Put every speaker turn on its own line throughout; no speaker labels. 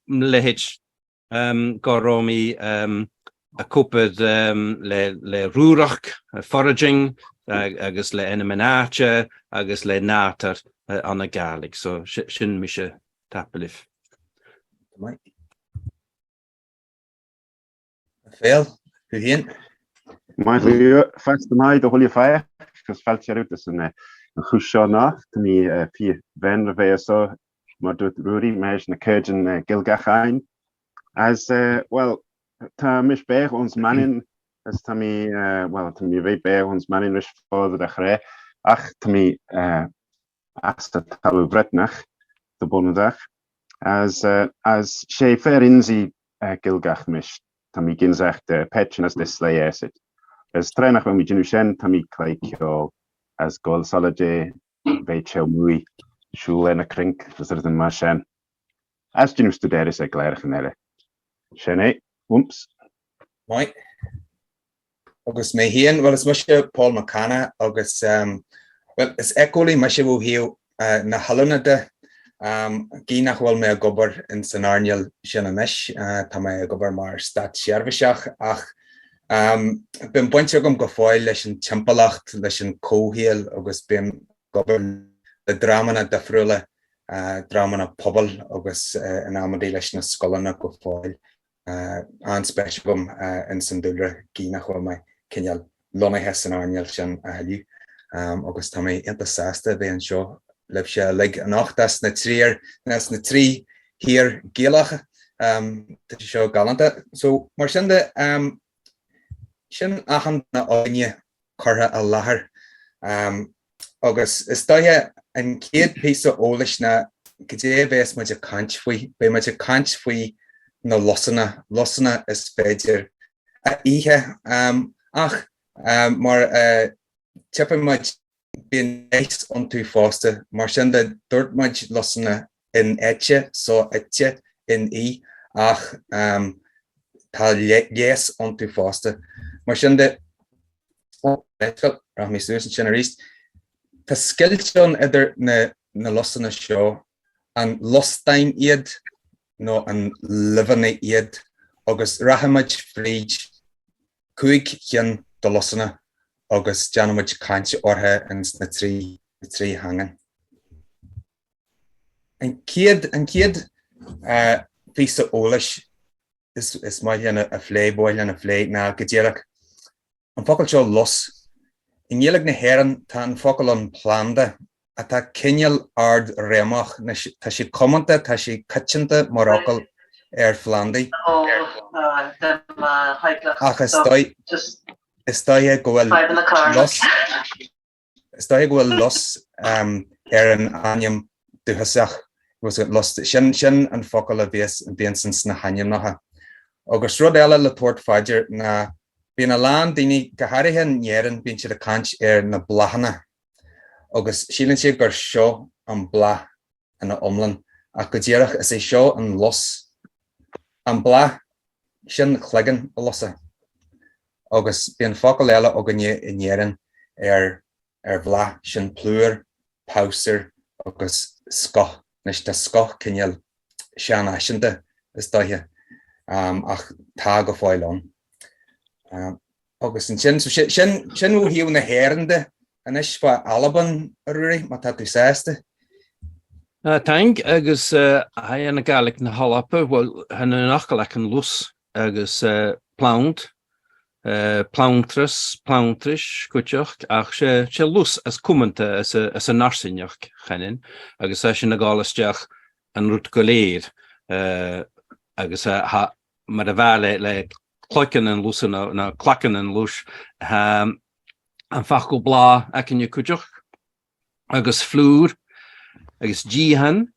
leithéid go raibh mé ag obair le Ruadhrac, foraging, agus le ainm an áite agus le nátar an na Gàidhlig. So sin mise tapadh libh.
Féil, thú féin?
Maith thú, feasta maith do chuile féach agus fáilte romhat as an chúis seo anocht. Tá mé fíor bhean a bheith anso mar dúirt Ruairí, mé na céirdeann Gilgach ann. As, bhuel, tá mise beag ons Manainn is tá mé, bhuel, tá mé bheith beag ons Manainn ris fód a chré, ach tá mé as a talamh Bhreatnach do bunadach. As, as sé féar insi Gilgach mise, tá mé ginseach de Peitinn as de Slé Easaid. As tráth nach bhfuil mé déanamh sin, tá mé claí ceol as Gol Solide Beidh téamh muí, siúl ar na cnoic is rudaí mar sin. As déanamh stuidéar is ag léireachan eile. Sin é. Whoops.
Maith. Agus mé féin, bhuel is mise Paul Mac Cana agus bhuel is éiceolaí mise ó thaobh na hoiliúna de. Gidh nach bhfuil mé ag obair in san earnáil sin anois, tá mé ag obair mar státseirbhíseach ach Bíonn baint agam go fóill leis an timpeallacht, leis an comhshaol agus bím ag obair le dreamanna difriúla, dreamanna pobail agus in amantaí leis na scoileanna go fóill. An-spéis agam ins an dúlra, gidh nach bhfuil mé cineál lonnaithe san earnáil sin a thuilleadh. Agus tá mé iontach sásta a bheith anseo libhse uilig anocht as na as na trí thír Gaelacha. Tá sé seo galánta. So mar sin de, sin achan duine againne curtha i láthair. Agus is dóiche an chéad píosa eolais ná goidé a bheas muid ag caint faoi. Beidh muid ag caint faoi na lusanna, lusanna is féidir a ithe. Ach mar a tchífidh muid bíonn leigheas iontu fosta. Mar sin de, dúirt muid lusanna in-ite, so-ite, in-í, ach tá leigheas iontu fosta. Mar sin de, rachaidh mé suas ansin arís. Tá scoilt ann idir na lusanna seo, an lustáin iad nó an luibheanna iad, agus rachaidh muid fríd 5 chinn de lusanna agus déanfaidh muid caint orthu ins na trí theangain. An chéad an chéad phíosa eolais is maith linn a phlé, ba mhaith linn a phlé ná go díreach an focal seo lus. I nGaeilge na hÉireann tá an focal ann planda atá cineál ard-réimeach. Anois, tá sé comónta, tá sé coitianta mar fhocal ar phlandaí. Ach is dóigh, is dóiche go bhfuil lus, is dóiche go bhfuil lus ar an ainm dúchasach. Lus, sin, sin an focal a bhíos, bhíonns ins na hainmneacha. Agus rud eile le tabhairt fá dear ná bíonn a lán daoine, go háirithe in Éirinn, bíonn siad ag caint ar na bláthanna. agus síleann siad gur seo an bláth ina iomlán, ach go díreach is é seo an lus. An bláth, sin cloigeann an lusa. Agus bíonn focal eile againne in Éirinn ar ar bhláth, sin plúr, pabhsúr agus scoth. Anois tá scoth cineál seanfhaiseanta, is dóiche, ach tá go fóill ann. Agus ansin, so sin, sin ó thaobh na hÉireann de. Anois fá Albain, a Ruairí, má tá tú sásta.
Táing, agus tha an Gàidhlig na h-Alba, bhuel, tha an fhocal aca lus agus plant, plantras, plantris, cuideachd, ach sé, sé lus as cumanta as a, as an arsainneach, cheanainn, agus tá sin ag gabháil isteach an rud go léir, agus tha, mar a bheadh le, le cloigeann an lusa nó clacann an luis, an focal bláth aicinne cuideachd, agus phlúr, agus dícheann,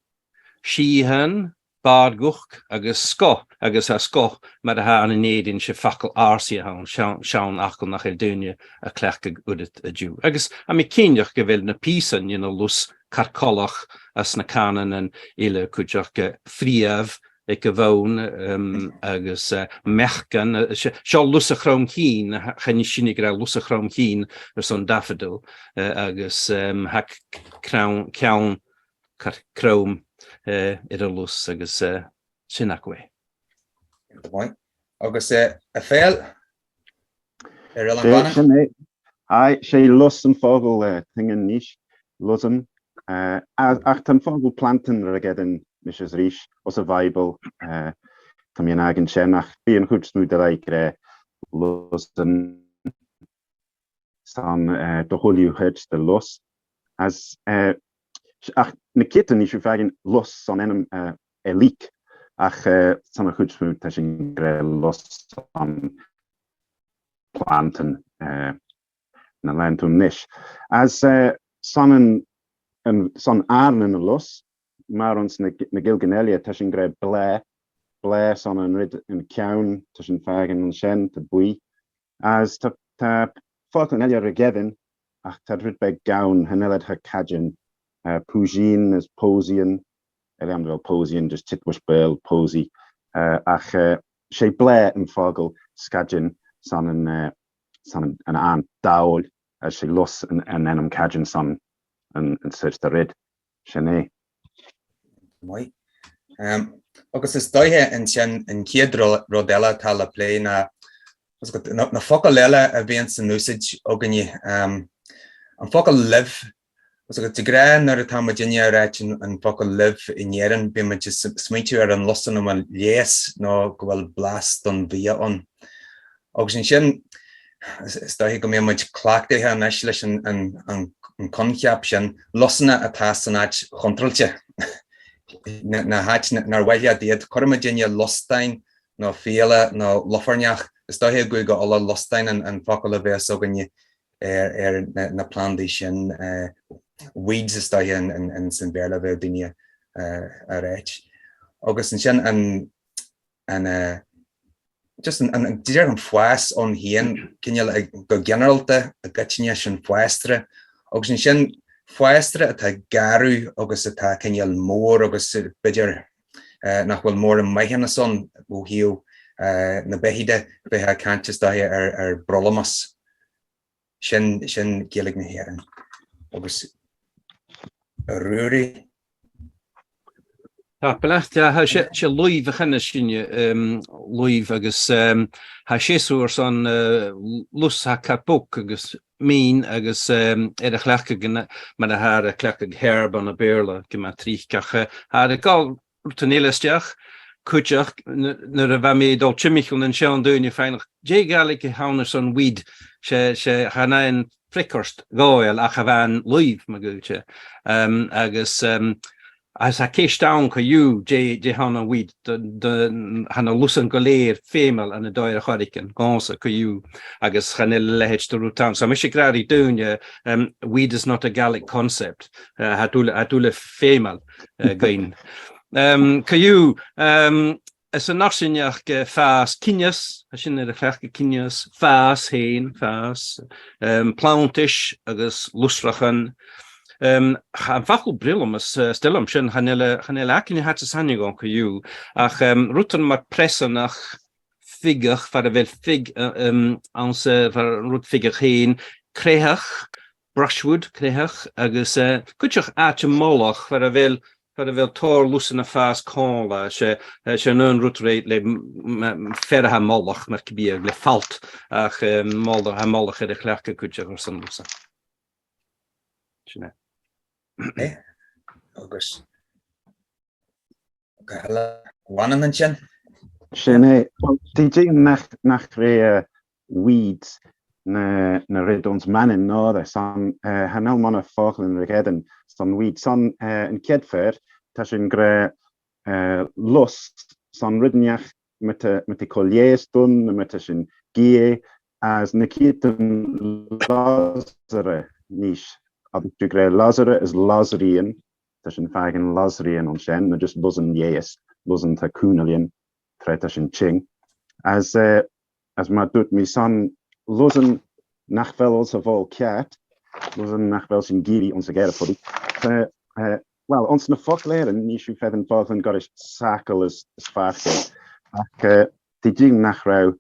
sítheann, barguch agus scoth, agus a scoth mar atá ann in Éirinn, sé focal ársaí atá ann, sean-fhocal nach bhfuil daoine a cleachtadh oiread inniu. Agus tá mé cinnteach go bhfuil na píosa ina lus carcolach as na canann uile cuideachd phríomh ag a bhonn agus meacan, seo lus a chrom chinn, chan sin ag rá lus a chrom chinn ar son daffodil agus tha crann, ceann crom ar an lus agus. Sin acu é.
Maith. Agus a Phaul, ar Oileán Mhanann?
Sin é. Aye, sé lus an focal tuingean anois, lusan. Ach tá an focal plantain rigedan anois is arís, os a Bhible, tá mé in aigean sin, ach bhí an chuid is mó de like lusan san do thuilleadh chuid de lus. As ach na céadta ní siú fagin lus san ainm a leek, ach san a chuid is mó tá sin gré lus san plantain na lantún anois. As san an san arna na lus, mar ans na Gilgan eile, tá sin gré bláth, bláth san an rid an ceann, tá sin fagin ansin, tá buí. As tá tá fáglann eile ar gheibhinn, ach tá rud beag gann, than eile tá cadin, púisín is pósaíonn, eile an bhfuil pósaíonn, just titmuis béal, pósaí, ach sé bláth an focal scaidin san an san an an dall as sé lus an an ainm cadin san an an suirt a rid. Sin é.
Maith. Agus is dóiche ansin an chéad rud eile atá le plé ná na focail eile a bhíonn san úsáid againne. An focal luibh, de ghnáth nuair atá muidinne ag ráit an focal luibh in Éirinn bíonn muid ag smaointiú ar an lusan a bhfuil leigheas nó go bhfuil blas don bhia ann. Agus ansin is dóiche go mbíonn muid cleachtaithe anois leis an coincheap sin, lusanna atá san áit chontráilte, na háit nár mhaith leat iad. Cuireann muidinne lustáin nó fiaile nó lufairneach, is dóiche i gCúige Uladh lustáin an focal a bheas againne ar na plandaí sin, weeds is dóiche in san Bhéarla a bheadh daoine a ráit. Agus ansin an an just an an díreach an fás ann féin, cineál go ginearálta i gcoitinne sin fásra, agus ansin fásra atá garbh agus atá cineál mór agus b'fhéidir nach bhfuil mórán maithiúnas ann ó thaobh na beithí de, bheifeá ag caint is dóiche ar ar brolamas. Sin sin Gaeilge na hÉireann. Agus a Ruairí.
Tá bealach, tá sé luibh a cheana sinne, luibh agus tá séasúr san lus tá capoc agus mín agus ar a chleachtadh mar atá ar a chleachtadh herb an Béarla go mbeadh trítheach ar a gcáil rud an eile isteach, cuideach nuair a bheidh mé ag dul timcheall an sean dúine feadhnach Dé Gaelic a tháinig san weed sé sé chan aon fricorst gáil ach a bhean luibh mo gúite agus agus tá ceist ann co you Dé Dé tháin an weed do do tha na lusan go léir féimeal an a dóir chorrican gánsa co you agus chan eil a leithéid de rud ann. So mise grádaí dúine weed is not a Gaelic concept tha tú tha tú le féimeal gain. Co you Is an Narsinneach fás cinneas, sin ar a chleachtadh cinneas, fás féin, fás, plantais agus lusrachan. An focal briolamas, is dóigh liom sin, chan eil aicne thart is aithne agam fiú, ach rutan mar presanach, figeach, far a bheil fig ann sa, far an rud figeach féin, creathach, brushwood, creathach, agus cuideach áite mullach, far a bheil far a bheil tor lusanna fás cónla, sé sé an rud ré le fearaithe mullach mar cibé le falt ach mullach mullach ar a chleachtadh cuideach ar son lusa. Sin
é. Agus Go heile bhaineann ansin.
Sin é. Bhuel, dé nach nach ré weeds na na ré dons Mannin ná de san than el mana fáchlann re ghedan san weed san an céadfear tá sin gre lus san ridneach meta meta colliers dun na meta sin gie as na cítan lazare níos agus tú gre lazare is lazarian Tá sin faigheann lasrian ansin, nó just lusann dhéas, lusann tá cúnallian, tré tá sin tinn. As as mar dúirt mé san lusann nach bhfuil ionsa bhfuil ceart, lusann nach bhfuil sin gírí ionsa géaraphodaí. Tá bhuel, ionsa na focail Éireann, ní siú feadh an fáglann gairis sacal is is fearca, ach tí ding nach raibh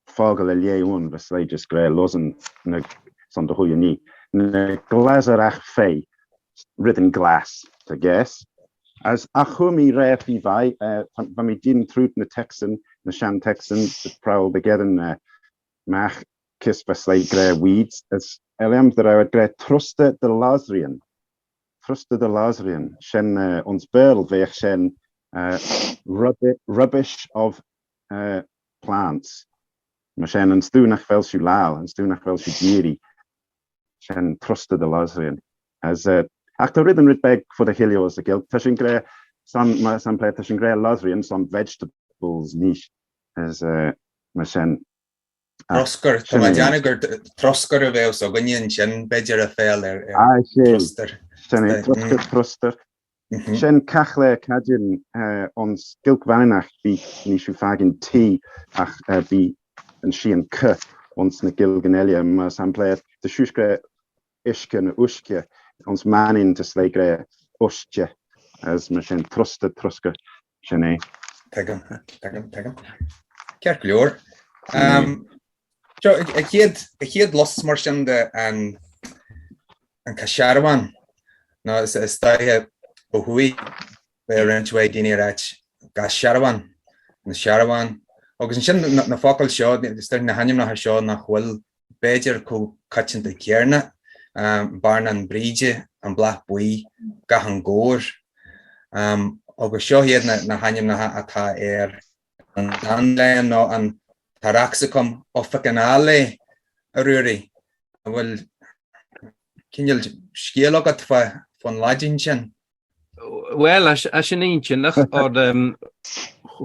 fágáil a léamh bheith just gré losan na san do thuille ní. Na glasarach fé, rithim glas, tá gas. As ach chuaigh mé ré faoi mhaith, bha mi dinn trút na Texan, na sean-Texan, preabhal de geireann mach cus bha slaigh gré weeds, as eile de raibh gré trusta de lasrian. Trusta de lasrian, sin ons Béarl bheadh sin rubbish of plants. Mar sin an stú nach bhfuil siú lal, an stú nach bhfuil siú dírí. Sin trusta de lasrian. As ach tá rud an rud beag fud a chilleo as a gcill. Tá sin gré san mar sampla tá sin gré lasrian san vegetables níos as mar sin.
Troscar, tá mé ag déanamh gur troscar a bheadh againne ansin, b'fhéidir a Phaul ar trustar.
Sin é, troscar, trustar. Sin cachle cadin ons Gilc Mhanannach bhí níos fagin T ach bhí an sí an C ons na Gilgan eile, mar sampla de siúscre uisce na uisce ons Manainn de sléigre uisce as mar sin trusta troscar sin é.
Tuigim, tuigim, tuigim. Ceart go leor. Seo, a chéad, a chéad lus mar sin de an, an caisearbhán, nó is, is dóiche ó thuaidh, beidh roinnt mhaith daoine ag ráit gaisearbhán, na searbhán, agus ansin na, na focail seo, is dóiche na hainmneacha seo nach bhfuil b'fhéidir chomh coitianta céarna, Bearnán Bríde, an Bláth Buí, Gathan Góir, agus seo iad na hainmneacha atá ar an dandelion nó an Taraxacum officinale, a Ruairí, an bhfuil cineál scéal agat fán Laidin sin?
Bhuel, as sin intinneach,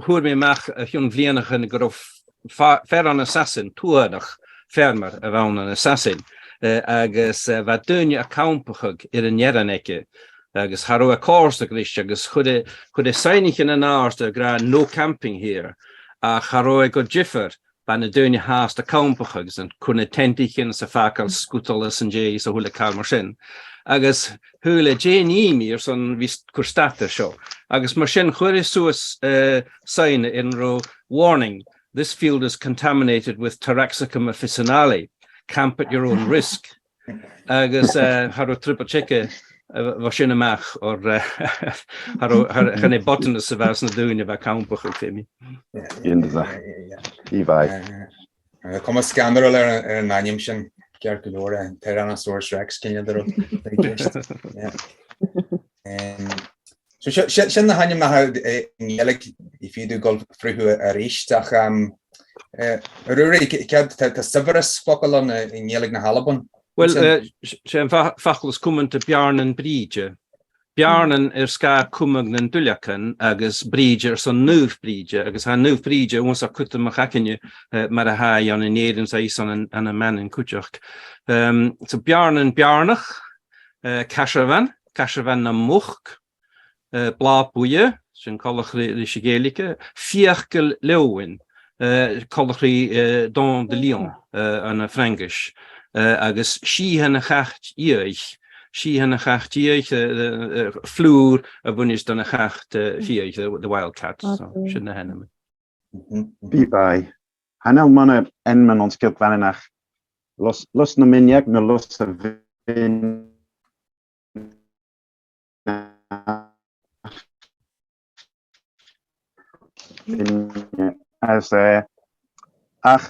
fuair mé amach a chionn bhliain ó shin go raibh fear ann i Sasain, tuathánach, feirmeoir a bheith ann i Sasain, agus bheadh daoine ag campachadh ar an fhearann aici, agus cha raibh a cárta anois, agus chuir chuir sign in airde ag rá 'no camping here', ach cha raibh go difear Bheadh na daoine shásta campachadh agus an cur na tentaí cinn sa phacáil scútála san dé is a chuile car mar sin. Agus chuala Jane Eamy ar son bhí cur stad air seo. Agus mar sin chuir é suas sign ar an raibh warning, this field is contaminated with Taraxacum officinale, camp at your own risk. Agus cha raibh triple check bheadh sin amach or cha raibh chan é botanist a bheas na daoine a bheith campachadh fé mí.
Ní bheidh.
Cuma scanrúil ar an ainm sin ceart go leor Tyrannosaurus Rex cineál de rud i gceist. So sin na hainmneacha i nGaeilge i fiú dul fríothu arís ach Ruairí, céard tá saibhreas focal ann i nGaeilge na hAlban?
Bhuel, sé an focal is comanta Bearnan Bríde. Bearnan ar scath cumag na nduilleacan agus Bríde ar son Naomh Bríde agus tá Naomh Bríde uans á cuta mo chaicne mar a tha ann in Éirinn saghas an an Mannin Cúiteach. So Bearnan Bearnach, Caisearbhán, Caisearbhán na Muc, Bláth Buidhe, sin Collachraí Ríse Gaeilge, Fiachgal Leoin, Collachraí Dent de Lion an Fraincis, agus Síthean a Chacht Fhiaich, Síthean a Chacht Fhiaich, phlúr a bhaineas don chacht fiaich, the wild cat, so sin na hainm.
Bhí bai. Hanel mana enman ons Gilk Vananach Los Lus na Minneag na Lus a Bhinn. As ach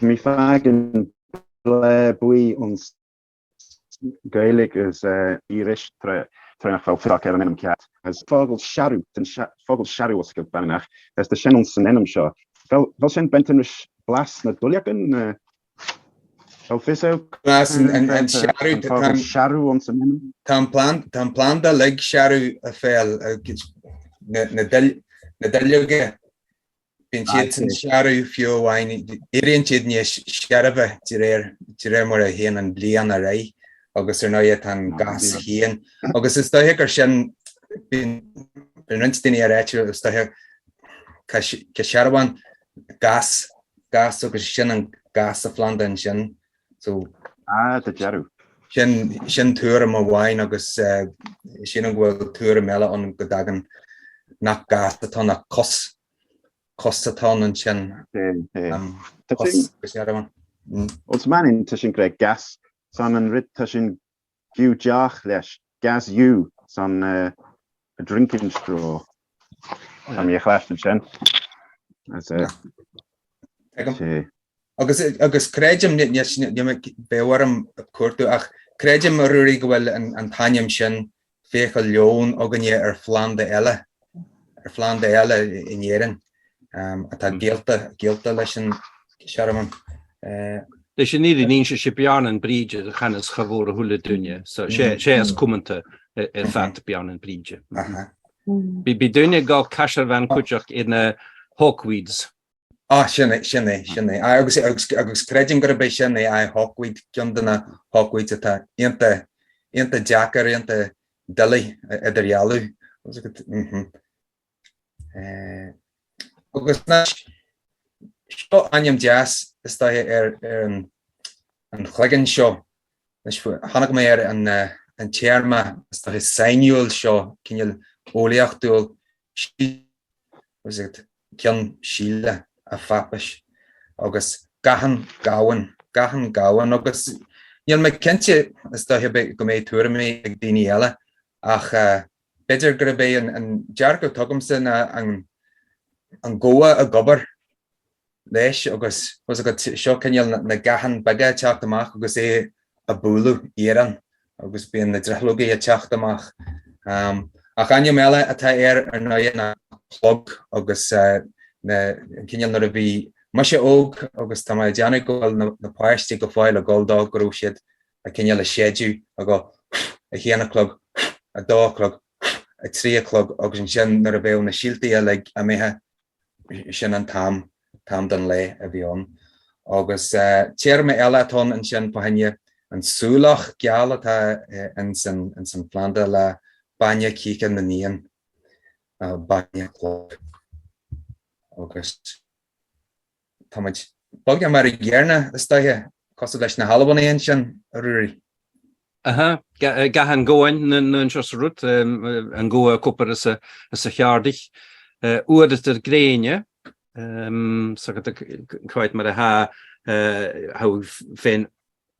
mi fagan ble buí ons Gaeilge is Irish tre nach bhfuil fiach ar an ainm ceart. As focal searradh den focal searradh os go baineannach as de sin ons san ainm seo. Bhfuil sin bent blas na duilleagan Bhfuil fios ag
Blas an searradh
tá an searradh ons
an ainm. Tá an plan tá an planda uilig searradh a Phaul na na duilleoga Bíonn siad san searradh fiú amháin, éiríonn siad níos seirbhe de réir de réir mar a théann an bliain ar aghaidh agus ar ndóigh tá an gas féin agus is dóiche gur sin bíonn roinnt daoine ag ráit is dóiche caisearbhán gas gas agus sin an gas sa phlanda ansin so
Ah, tá deireadh.
Sin sin tuairim amháin agus sílim go bhfuil tuairim eile ann go dtagann nach gas atá ann ach cos, cos atá ann ansin.
Cos caisearbhán. Ons Mannin tá sin gré gas san an rud tá sin giú deach leis, gas you san. A drinking straw. Tá mé a chleachtadh sin. As a
Tuigim. Agus agus creidim beidh orm cuartú ach creidim a Ruairí go bhfuil an t-ainm sin fiacail leoin againne ar phlanda eile, ar phlanda eile in Éirinn atá gaolta gaolta leis an searmán.
Leis an fhírinne inse sé Bearnan Bríde chan is cha mhór a thuilleadh duine so sé sé as cumanta ar fad Bearnan Bríde. Bí duine ag gabháil caisearbhán cuideachta ina hawkweeds.
Ah, sin é, sin é, sin é. Aye, agus, agus, agus creidim gurb é sin é, aye, hawkweed, ceann de na hawkweeds atá iontach, iontach deacair, iontach doiligh a idirdhealú. Mhm. Eh, agus anois, seo ainm deas is dóiche ar, ar an, an chloigeann seo. Anois, tháinig mé ar an, eh, an téarma is dóiche sainiúil seo, cineál eolaíochtúil, ceann síle a pappus agus gathan gamhain, gathan gamhain agus níl mé cinnte, is dóiche go mbeidh tuairimí ag daoine eile ach b'fhéidir gurb é an dearcadh atá agamsa ná an gabha ag obair leis agus tá a fhios agat seo cineál na gatháin beaga ag teacht amach agus é ag bualadh iarainn agus bíonn na drithleogaí ag teacht amach. Ach ainm eile atá air ar ndóigh ná clog agus na cineál nuair a bhí mise óg agus tá mé ag déanamh go bhfuil na páistí go fóill ag gabháil dó go raibh siad a cineál ag séideadh ag gabháil a haon a chlog, a dó a chlog, a trí a chlog agus ansin nuair a bheadh na síoltaí uilig imithe Sin an t-am, t-am den lae a bhí ann. Agus téarma eile atá ann ansin fá choinne an súlach geal atá ins an, ins an phlanda le bainne cíche na n-éan, bainne clog. Agus táimid beagnach mar an gcéanna, is dóiche, cosúil leis na hAlbanaigh ansin, a Ruairí.
Aha, gathan gabhain na anseo sa rud, an gabha copar is a cheardaich. Uaireadar gréine, so quite mar a tha féin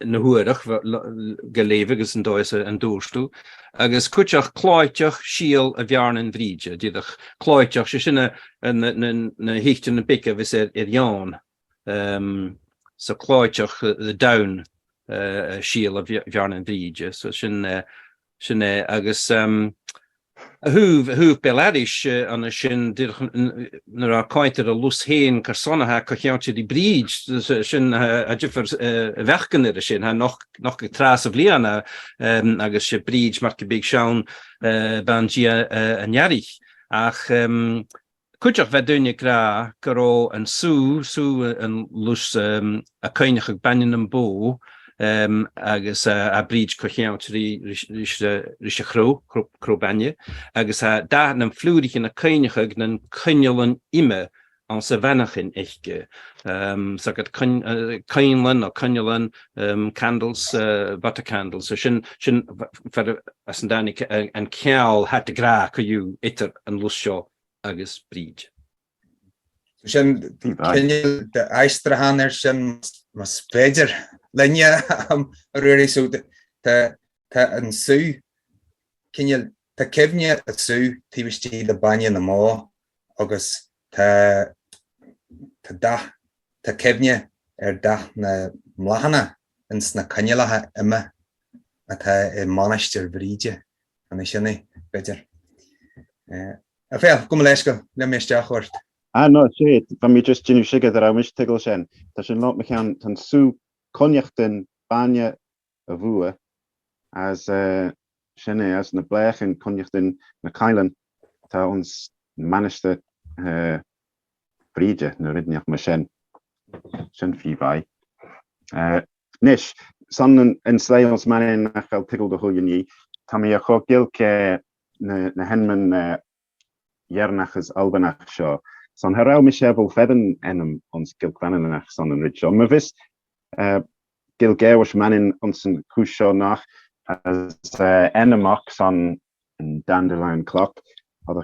na huaireach go léimh agus an dóigh is an dúirt tú. Agus cuiteach cláiteach síol a bhearnain Bhríde, díreach cláiteach, sé sin na hoíchte na bice a bhíos ar Sheán. So cláiteach the down síol a Bhearnain Bhríde. So sin sin é agus a thaobh a thaobh Béal Earis ann sin nuair a cáint ar a lus féin cur sonatha co cheann siad i Bríd sin a difear a bheachgan ar sin ha noch noch ag tráth sa bhliain agus sé Bríd mar go bíodh Seán bean Dia an Earraigh ach Cuideachta bheith duine ag rá go raibh an sú, sú an lus, a coinneach ag bainne na mbó agus a Bríd co cheann ris a chró, cró bainne, agus a dath na bhfliúirigh na coinneach ag nan coinneal an ime ann sa bheannachain uisce. So coinnleann nó coinneallann, candles, butter candles, so sin, sin as an dtáinig an ceall thart ag rá go idir an lus seo agus Bríd.
Sin cineál d'aistriúchán air sin más féidir linne a Ruairí. So tá tá an sú cineál tá cuimhne an sú taobh istigh de bainne na mbó agus tá tá dath tá cuimhne ar dath na mbláthanna ins na coinnealacha ime atá i Mainistir Bhríde. An é sin é, b'fhéidir? A Phaul, gabh mo leithscéal, léim mé isteach ort.
Ah no, sé, tá mé just déanamh sigead a raibh mise tuigeal sin. Tá sin lot mo cheann, tá an sú coinneachtain bainne a bhua as sin é, as na bléachan coinneachtain na caillean atá ins Mainistir Bhríde nó rud inteacht mar sin. Sin fiú mhaith. Anois, san an slé ós Manainn nach bhfuil tuigeal do chuile ní, tá mé a chomh giolc na hainmeann Éireannach is Albanach seo. San cha raibh mise bhfuil feidhm ainm ons Giolc Mhanannach san an rud seo. Ma bhfios Giolc Eabhais Manainn ons an chúis seo nach as ainmneach san an Dandelion Clock, a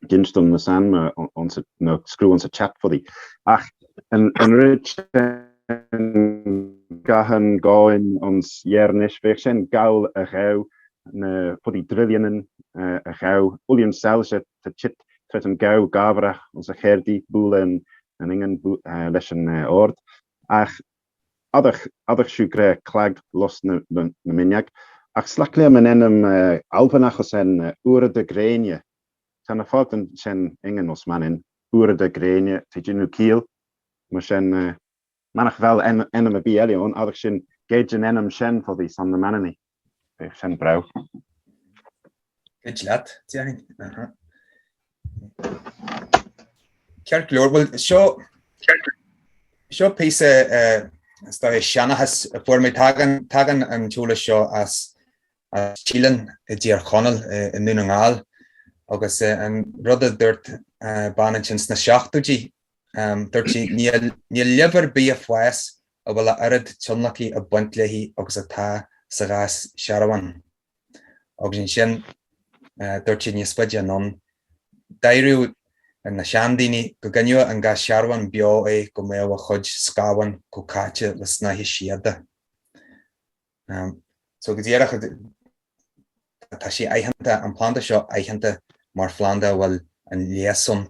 d'inis dom na san nó screw ansa chat fuddy. Ach an rud sin gathan gáin ons Éireannais, bheadh sin gall a ghabh. Na fodaí druilleannan a ghabh Uilleann Sailse tá tit tret an gabh gábharach ons a cheirdi bualadh an ingean leis an ord. Ach adach adach siú gré clag lus na minneag. Ach slac liom an ainm Albanach os en uaireada gréine. Tá na fáilt an sen ingean os Manainn uaireada gréine tá déanamh ciall mar sin Manach bheil ainm a bí eile ann adach sin geid an ainm sin fodaí san na Manannaigh. Bheadh sin breá.
Goid leat, déarfainn. Aha. Ceart go leor, bhuel seo seo píosa is dóigh seanchas a fuair mé. Tagann tagann an t-eolas seo as as Tíleann i dTír Chonaill i nDún na nGall agus an rud a dúirt bean ansin sna seachtóidí, dúirt sí níl níl luibh ar bith a fás a bhfuil a oiread tionlacaí ag baint léi agus atá sa ghas searbhán. Agus ansin dúirt sí níos faide anonn, deireadh na seandaoine go gcoinneodh an gas searbhán beo é go mbeadh a chuid scamhán chomh caite le snáithe síoda. So go díreach tá sé aitheanta, an planda seo aitheanta mar phlanda a bhfuil an leigheas ann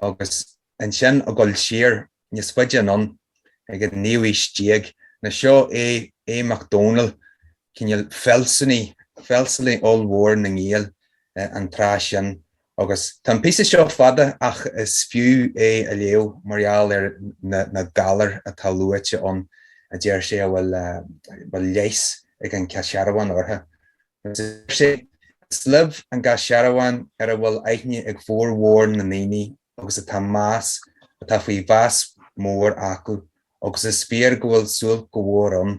agus ansin ag dul siar níos faide anonn ag an naoú aois déag, na seo é Aodh Mac Domhnaill, cineál fealsúnaí, fealsúnaí ollmhór na nGael an tráth sin Agus tá an píosa seo fada ach is fiú é a léamh mar gheall ar na galair atá luaite ann a deir sé a bhfuil leigheas ag an gcath searbhán orthu. Agus deir sé, Is luibh an gas searbhán ar a bhfuil aithne ag formhór na ndaoine agus atá meas atá faoi mheas mór acu agus is fíor go bhfuil suailc go mhór ann.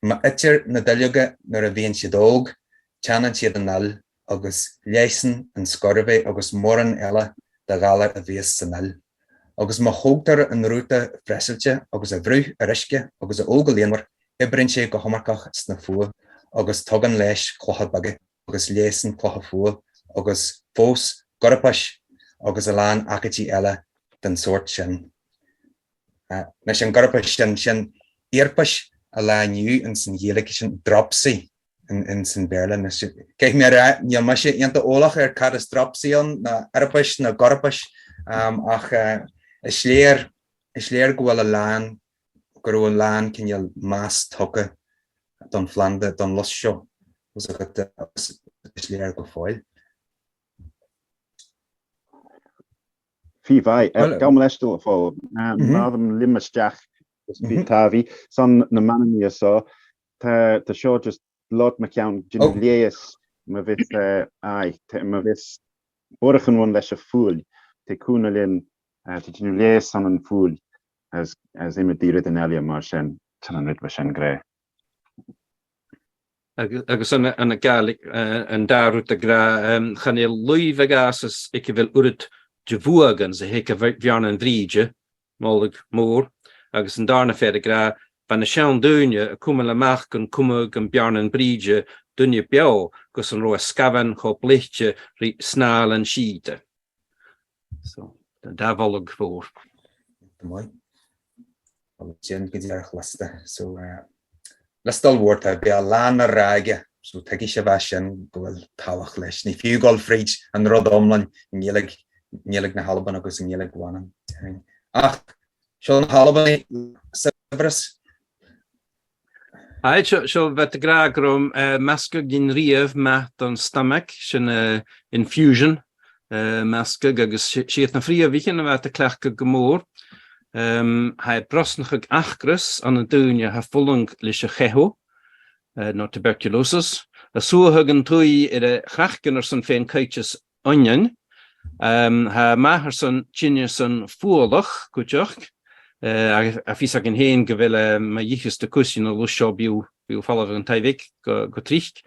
Má itear na duilleoga nuair a bhíonn siad óg, teannann siad an fheoil agus leigheasann an scairbhe agus mórán eile de ghalair a bhíos san fheoil. Agus má thógtar an rúta freisilte agus a bhruith ar uisce agus a ól go líonmhar, oibríonn sé go hiomarcach sna fuail agus tugann leis clocha beaga agus leigheasann clocha fuail agus fós gorapais agus a lán aicídí eile den sórt sin. Anois an gorapais sin, sin iarpais a lá inniu ins an Ghaeilge, sin dropsy. ins an Bhéarla. Anois, caithfidh mé a rá, níl mise iontach eolach ar cad is dropsy ann, ná iarpais ná gorapais, ach is léir, is léir go bhfuil a lán, go raibh a lán cineál meas tugtha don phlanda, don lus seo, agus is léir go fóill.
Fí mhaith. Gabh mo leithscéal a Phóil. Meádan lim isteach is bhí tábhaí san na Manannaigh so. Tá seo just lot mo cheann déanamh leigheas ma bhis aye ma bhis buarachan bhun leis a fuail tá cúnamh linn tá déanamh leigheas san an fuail as as imid d'iarraidh an eile mar sin tá an rud sin gré.
Agus an an Gaelic an dá rud a gra chan é luibh ag as is ic a bhfuil oiread de bhua againn sa hic a bhearna an Bhríde Moladh mór, agus an darna féar ag rá, Bha na sean-daoine a cumail amach gon cuma gon bearnan Bríde duine beo gus an raibh a scamhan chomh bluichte ri snáil an síoda. So, an dá mholadh mhór.
Go maith. Agus sin go díreach liosta. So, liosta ollmhór tá bhí a lán a rá aige, so tuigfidh sibh as sin go bhfuil tábhacht leis. Ní fiú dul fríd an rud iomlán i nGaeilge nGaeilge na hAlban agus i nGaeilge Mhanann, déarfainn. Ach seo na hAlbanaigh, saibhreas.
Aye, seo, seo bheith ag rá go raibh meascadh gin riamh maith don stomach, sin infusion, meascadh agus siad na phríomh-bhithe a bheith ag cleachtadh go mór. Tha brosnachadh achras an na daoine tha fulang leis a cheitheadh, nó tuberculosis, a suathadh an tuí ar a chraiceann ar son féin coiteas ionainn. Tha maith ar son tinneas an fualach, cuiteach, a fios againn féin go bhfuil ma dhícheas do cúrsaí na lus seo bíodh bíodh folamh an taibhic go go trích.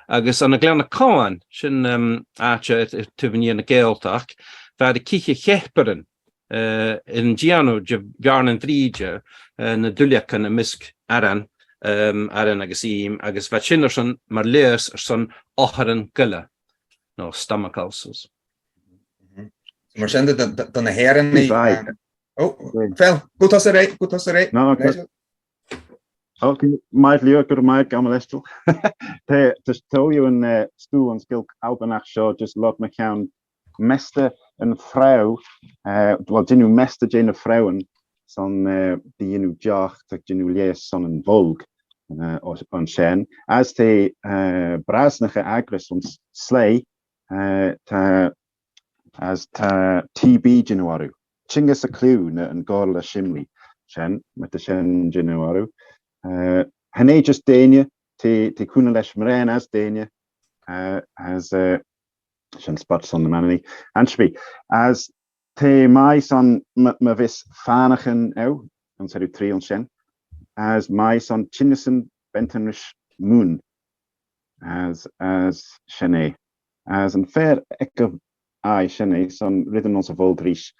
Agus an Gleann na Cáin, sin áit ar taobh aniar na Gaeltacht, bhead a cíche cheithpearann ar an déanamh de bhearna Bhríde na duilleacan i measc aran, aran agus ím, agus bhead sin ar son mar leigheas ar son othair goile. nó stomach ulcers.
Mar sin do na hÉireannaigh. Ó, Fel, go tusa réidh, go tusa réidh.
Ok, maith leo, go raibh maith, gabh mo leithscéal. Tá an scú an scil Albanach seo just lot mo cheann mesta an phreabh, bhuel déanadh mesta dé na phreabhann san do dhéanamh deoch tá déanamh leigheas san an bholg ansin. As té brasnacha eagras ón slé tá as tá TB déanamh orthu. Tingeas a cliú na an gcor le simlí sin, má tá sin déanamh orthu. Chan é just déine, té cúnamh leis mrén as déine as sin spot san na Manannaí. Ansibi, as té maith san ma bhis fánachan ann, an saoradh triall sin, as maith san tinneasan bentanris moon, as as sin é. As an féar aici aye sin é san ritheann ionsa bholg arís.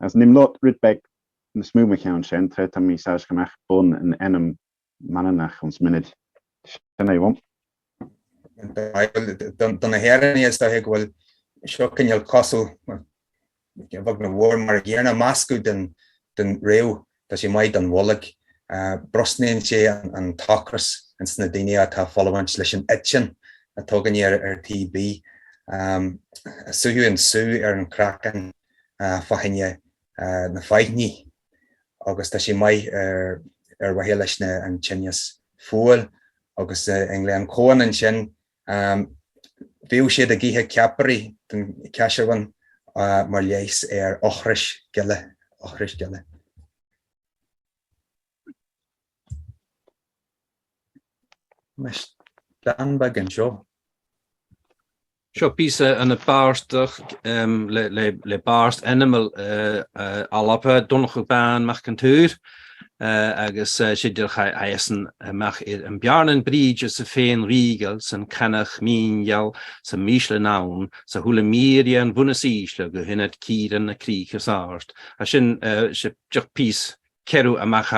As nim lot rid beg na smú mo cheann sin tré tá mí saghas go mbeadh bun an ainm Manannach ionns minid. Sin é uaim.
Do na hÉireannaigh is dóiche go bhfuil seo cineál cosúil, a bheag nó a mhór, mar a gcéanna, meascadh den fhréamh, tá sé maith don bholg. Brosnaíonn sé an t-ocras ins na daoine atá ag fulaingt leis an eitinn atá againne ar TB. Suaitheadh an sú ar an chraiceann fá choinne na faithní agus tá sé maith ar mhaithe leis an tinneas fuail agus i nGleann Cobháin ansin bhíodh siad ag ithe ceapairí den chaisearbhán mar leigheas ar ocras gile, ocras gile. Dán beag anseo.
Seo píosa ana bárstach le bárst animal Alba, Donnchadh Bán Mac an tSaoir, agus sé dir chaidh amach ar an bearnan Bríde sa féin rígeal san canach míngheal sa mísle ann sa shúile míre an bhun is ísle go hionad círe na críche sárt. Sin sé deoch píos Ceireadh amach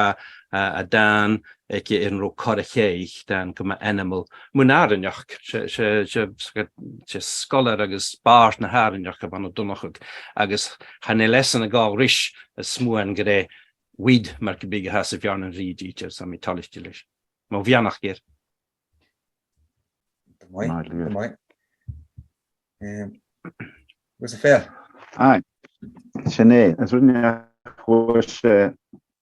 a dán aici ar an raibh cor a chéich dán go mba animal mun Árainneach sé scoláire agus bárt na hÁrainneach a bhain Ó Donnchadh agus chan eil eisean ag gá ris a smuan go raibh weed mar go bídh a tha sa bhearna bhríd íte sa mí toliste leis. Mo bheannacht air.
Go maith, go maith. Agus a Phaul?
Aye, sin é. As rinne chuaigh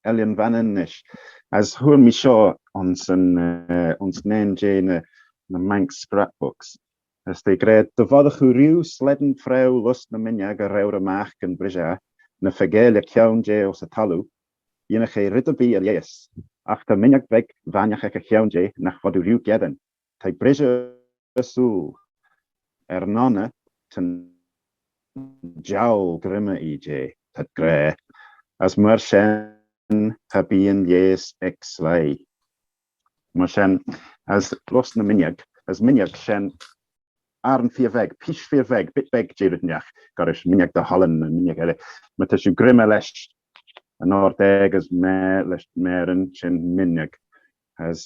Eilean Mhanann anois. As thuar mé seo ons an ons naon dé na na Manx scrapbooks. As dé gred do bhfadach thú riú sleidan frew lus na mineag a raibh amach gan briseadh na fagéile ceann dé os a talamh, dhéanfadh é rud ar bith a leigheas. Ach tá mineag bheag bhainneach aici cheann dé nach bhfadú riú geadan. Tá briseadh a súl ar nonna tan diabhal greime í dé, tá grá, as mar sin tá bíonn leigheas ag slai. Mar sin, as lus na mineag, as mineag sin aran fíor bheag, pís fíor bheag, bit beag dé rud neach, gairis mineag de holann na mineag eile, má tá siú greime leis an ord agus mé leis méran sin mineag, as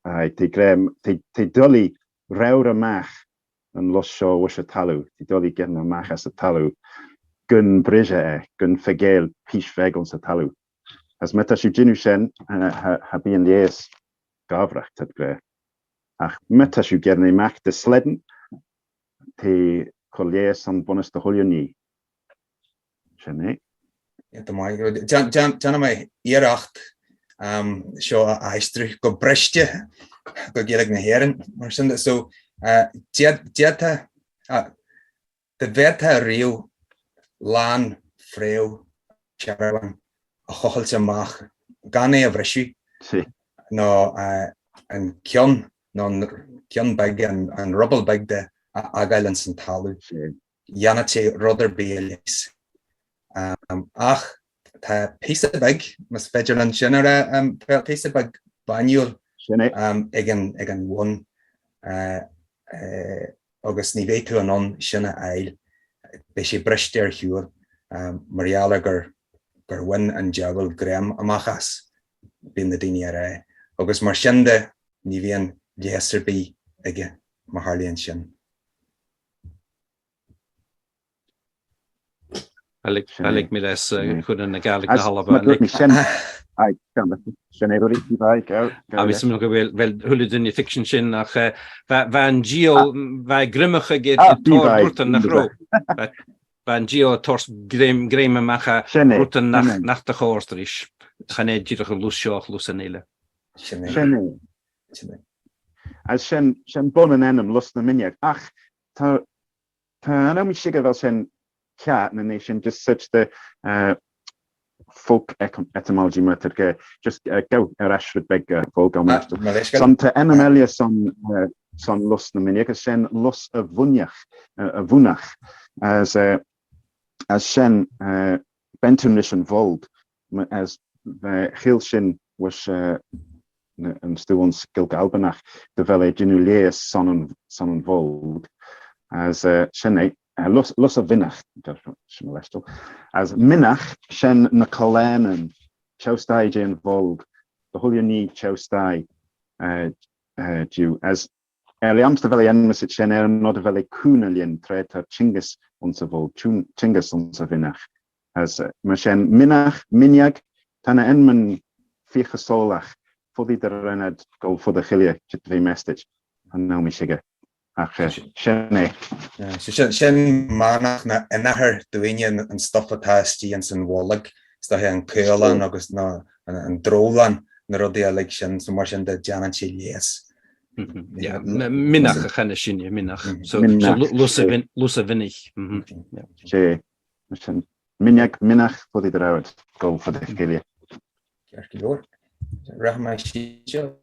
Aye, té greim, té, té doiligh ramhar amach an lus seo uis a talamh, té doiligh gean amach as a talamh gun briseadh é, gun fagéil pís bheag ons a talamh. As má tá siú déanamh sin, tha, tha bíonn leigheas gábhrach, tá gré. Ach má tá siú gean amach de sleidan, té cur leigheas an bunus do chuile ní. Sin é.
Go maith. Déanfaidh mé iarracht seo a aistriú go briste go Gaeilge na hÉireann mar sin de. So d'fhéadfá dá bhféadfá riamh lán fréamh searbháin a thochailt amach gan é a bhriseadh nó an ceann nó an ceann beag, an ruball beag de a fhágáil ins an talamh. dhéanfadh sé rud ar bith a leigheas. Ach tá píosa beag, más féidir linn sin a rá, píosa beag bainniúil ag an bhun agus ní bheidh tú in ann sin a fháil, beidh sé briste ar shiúl mar gheall ar gur gur bhain an diabhal greim amach as, bíonn na daoine a rá. Agus mar sin de, ní bhíonn leigheas ar bith aige má tharlaíonn sin.
Bhailigh mé leis Chonradh na Gàidhlig na hAlba.
Sin é rudaí
Bhí suim go bhfuil bhfuil chuile duine fiction sin ach bheith an geo bheith greamach ag tabhairt nach raibh. Bheith an geo ag tabhairt greim amach a rutan nach do chóir tar éis. Chan é díreach an luas seo ach luas an eile.
Sin é.
Sin é. As sin sin bun an ainm Lus na Minneach ach tá Tá an am istigh a bheil sin ceart na né sin just such the folk etymology mar tar go just gabh ar ais rud beag fó gabh mar Son tá ainm eile son son lus na Minneach is sin lus a bhuneach a bhunach as as sin bentún leis an bholg as chiall sin was an stuans Gaeilge Albanach do bheil é déanamh léas son an son an bholg as sin é lus lus a mhineach sin mo leithscéal as mineach sin na coileáin teostai dé an bholg do thuille ní teostai diú as ar liomsa bheil é ainmeasat sin ar an nod a bheil é cúna linn tré tá tingeas ionsa bholg tingeas ionsa mhineach As mar sin, mineach, mineag, tá na ainmeann fiachasólach fudaí do rinnead dul fud a chille de bheith mestit an am isige. Ach sin é.
Sin manach na inathair dúinne an stuif atá istigh ins an bholg, is dóiche an caolán agus nó an dreolán, na rudaí uilig sin, so mar sin de déanann sé léas.
Mineach a cheana sinne, mineach. So lus a mhinich.
Sé. Mar sin, mineag, mineach, fudaí do rabhad dul fud a chéile.
Ceart go leor. Rachaidh mé síos seo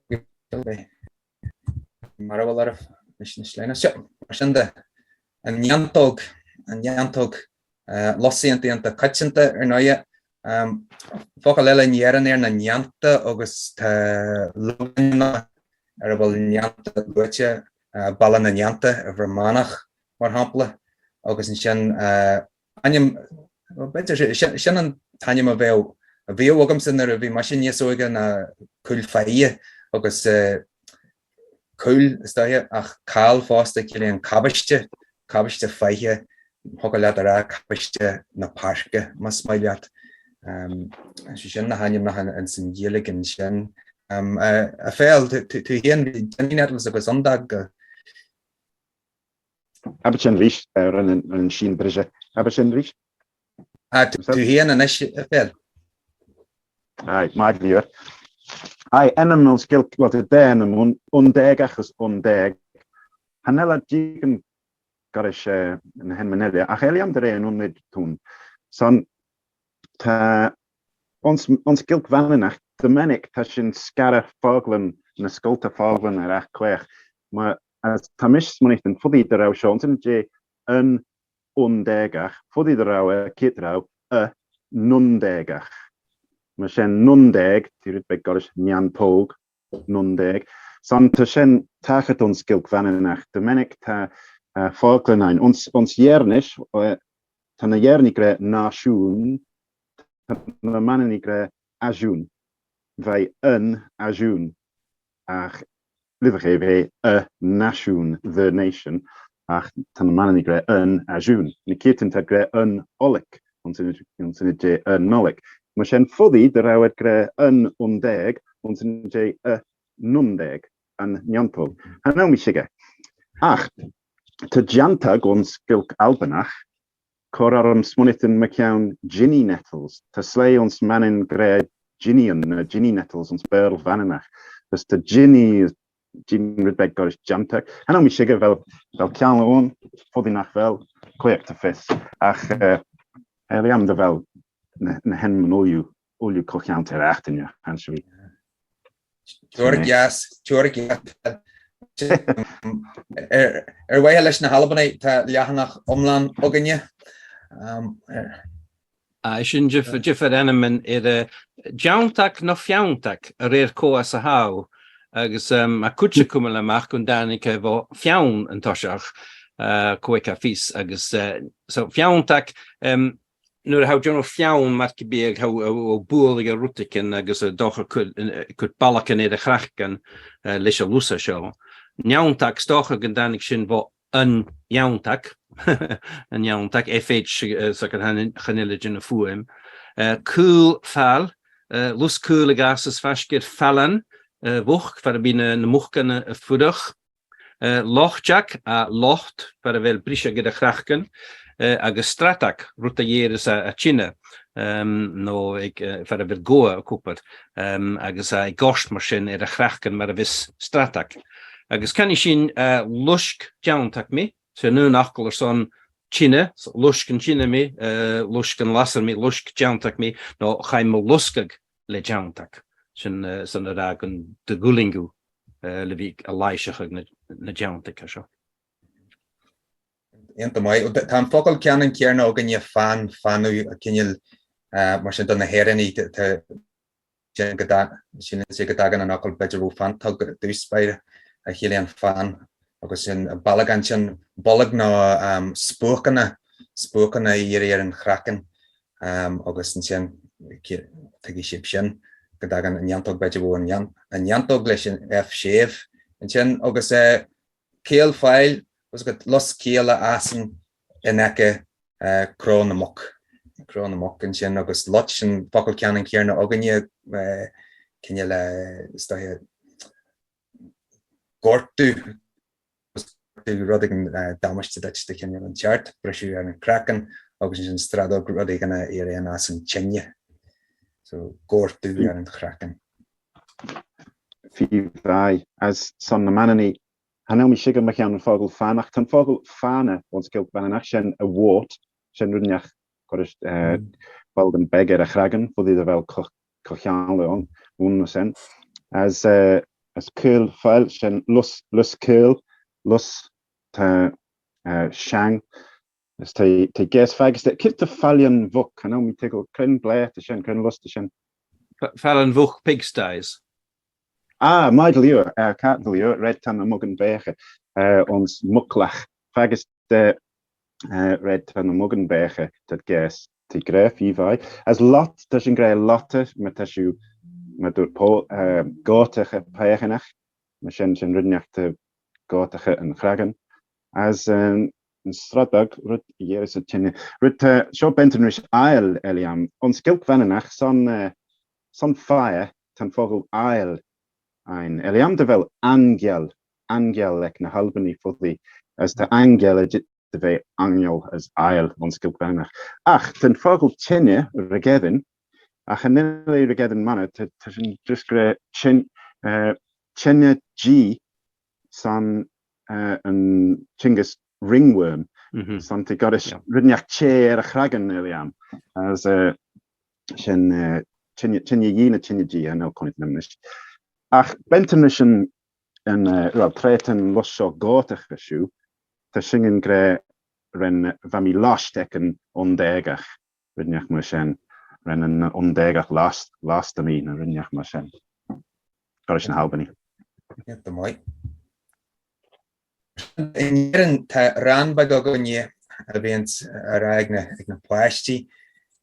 mar a bhfuil oraibh leis na sleamhna. Seo, mar sin de, an neantóg, an neantóg, lus ionta ionta coitianta ar ndóighe. Focal eile in Éirinn ar na neanta agus tá logainmneacha ar a bhfuil neanta luaite, Baile na Neanta i bhFear Manach, mar shampla, agus ansin ainm, b'fhéidir, sin an t-ainm a bheadh, a bhíodh agamsa nuair a bhí mise níos óige ná Cúil Faiche agus cúil is dóiche ach cail fosta ciallaíonn cabáiste, cabáiste faiche, thiocfadh leat a rá cabáiste na páirce más maith leat. Sé sin na hainmneacha ins an Ghaeilge ansin. A Phaul, tú féin, bhí Dinny Nettles agus Undag go.
Abair sin arís, rinne an sín briseadh. Abair sin arís.
Ah, tú féin anois, a Phaul.
Aye, maith go leor. Aye, ainm ón scéal, bhuel, tá dá ainm ann, Undégach agus Undeg. Chan eil digan gorais na hainmeann eile, ach eil am de réir an ionad tún. Son, tá ons, ons Gilc Mhanannach, do minic tá sin scaradh foghlaim na scolta foghlaim ar Each Caoch. Mar As tá mise smaoineamh den fudaí do raibh seo ansin dé an undégach, fudaí do raibh a cít raibh a nundégach. Mar sin nundég, tí rud beag gorais neantóg, nundég. San tá sin taifead ón Sgilc Mhanannach. Do minic tá fáglann ann. Ons ons Dhéirnis, tá na Dhéirnigh gré náisiún, tá na Manannaigh gré aisiún. Bheidh an aisiún. Ach luibheadh é bheith a naisiún, the nation, ach tá na Manannaigh gré an aisiún. Na céatún tá gré an Ollaig, ansin dé a Nollaig. Mar sin fudaí do raibh ag gré an undég, ansin dé a nundég, an neantóg. Chan eil mi sige. Ach tá deantag ón Sgilc Albanach Cur orm smaoineamh mo cheann Ginny Nettles. Tá slé ons Manainn gré Ginnian na Ginny Nettles ons Béarl Mhanannach. Agus tá Ginny Gin rud beag goris deanta. Chan eil mi sige bheil bheil ceann ann, fudaí nach bheil, caoch tá fios. Ach eil am do bheil na na hainmeann uiliú uiliú comhcheantair Achtaine, chan sí.
Teoiric dheas, teoiric dheas. Ar mhaithe leis na hAlbanaigh, tá leathanach iomlán againne.
Sin difear ainm ar Deantach nó Feanntach a réir comh as a thabh agus a cuid cuma amach go dtáinig a bheith feann an toiseach comh a fios agus so Feanntach nuair a thabh déanamh feann mar cibé ag thabh bualadh ag rud éicint agus dócha cuid ballacan ar a chraiceann leis an lusa seo. Neanntach is dócha go dtáinig sin bho. An Neanntach, an Neanntach, FH sa chan eile den fuaim. Cúl Fail, lus cúil i gcás is faiscir Fallan mhuc, far a bhí na mucanna a fuireach. Lochtac, a locht, far a bheil briseadh ar a chraiceann, agus Stratach, rud a dhéaras a tine, nó ag, far a bheil goa a cúpar, agus a gort mar sin ar a chraiceann mar a bhios Stratach. Agus canfaidh sin loisc deanntach mé, sa ndún fhocal ar son tine, loisc an tine mé, loisc an lasair mé, loisc deanntach mé, nó chaith mo loscadh le deanntach, sin san a rá gon do ghualingiú le bhí a laoiseach ag na deanntacha seo.
Iontach maith. Tá an focal ceannann céanna againne, fan, fanadh, cineál mar sin do na hÉireannaigh. Tá sin go síleann sé go dtagann an fhocal b'fhéidir ó fantog i dtús báire, a chiallaíonn fan, agus sin balgán sin, bolg nó spuaiceanna, spuaiceanna a éirí ar an chraiceann agus ansin tuigfidh sibh sin go dtagann an neantóg b'fhéidir ó an neantóg leis an F séimh ansin agus caol faill agus lus caol a fhásann in aice cró na muc, cró na muc ansin agus loit, sin focal ceannann céanna againne, cineál is dóiche gortú, rud éigin damáiste duit de chineál inteacht, briseadh ar an chraiceann agus ansin stradóg, rud éigin a éiríonn as an tine, so gortú ar an chraiceann.
Fí mhaith, as son na Manannaí Chan eil mi sigeadh mo cheann an focal fan, ach tá an focal fana ón Sgilt Mhanannach, sin a wart, sin rud inteacht cuiris bolgán beag ar a chraigeann, fudaidh do bheil co-cheangal ann, nó sin. As as caol faill, sin lus, lus caol, lus tá seang, is tá tá géas fagasta, céard tá faillean mhuc, chan eil mi tuigeal, crin bláth tá sin, crin lus tá sin.
Faillean mhuc pigsties.
Ah, maith go leor, ceart go leor, red tá na mugan beacha ons muclach, fagus de red tá na mugan beacha dat ges tí gré fí mhaith. As lot, tá sin gré lotta, má tá siú, má dúirt Pól, gótacha péachanach, mar sin, sin rinneachta gótacha an chragan. As an sradag, rud a dhéaras a tine. Rud tá, seo bent an ris ail, Eliam, ons gilc bhaineannach, son, Son faia tá an focal ail ann. Eil am do bheil aingeal, aingeal leic na hAlbanaigh fudaidh, as tá aingeal a do bheith aingeal as ail ón Sgilt Mhanannach. Ach tá an focal tine, regedin, ach chan eil é regedin mana, tá sin just go raibh tine G san an tingeas ringworm, san tá goris rinneach té ar a chragan eil am, as sin tine dhi na tine dí nó coinnigh anois. Ach bent anois an an bhuel tréit an lus seo gótacha siú tá sin an gré rin bha mi lost ec an undéagach rinneach mar sin rin an undéagach lost lost a mi nó rinneach mar sin. Goris na hAlbanaí.
Go maith. In Éirinn tá rann beag againne a bhíonns á rá ag na páistí,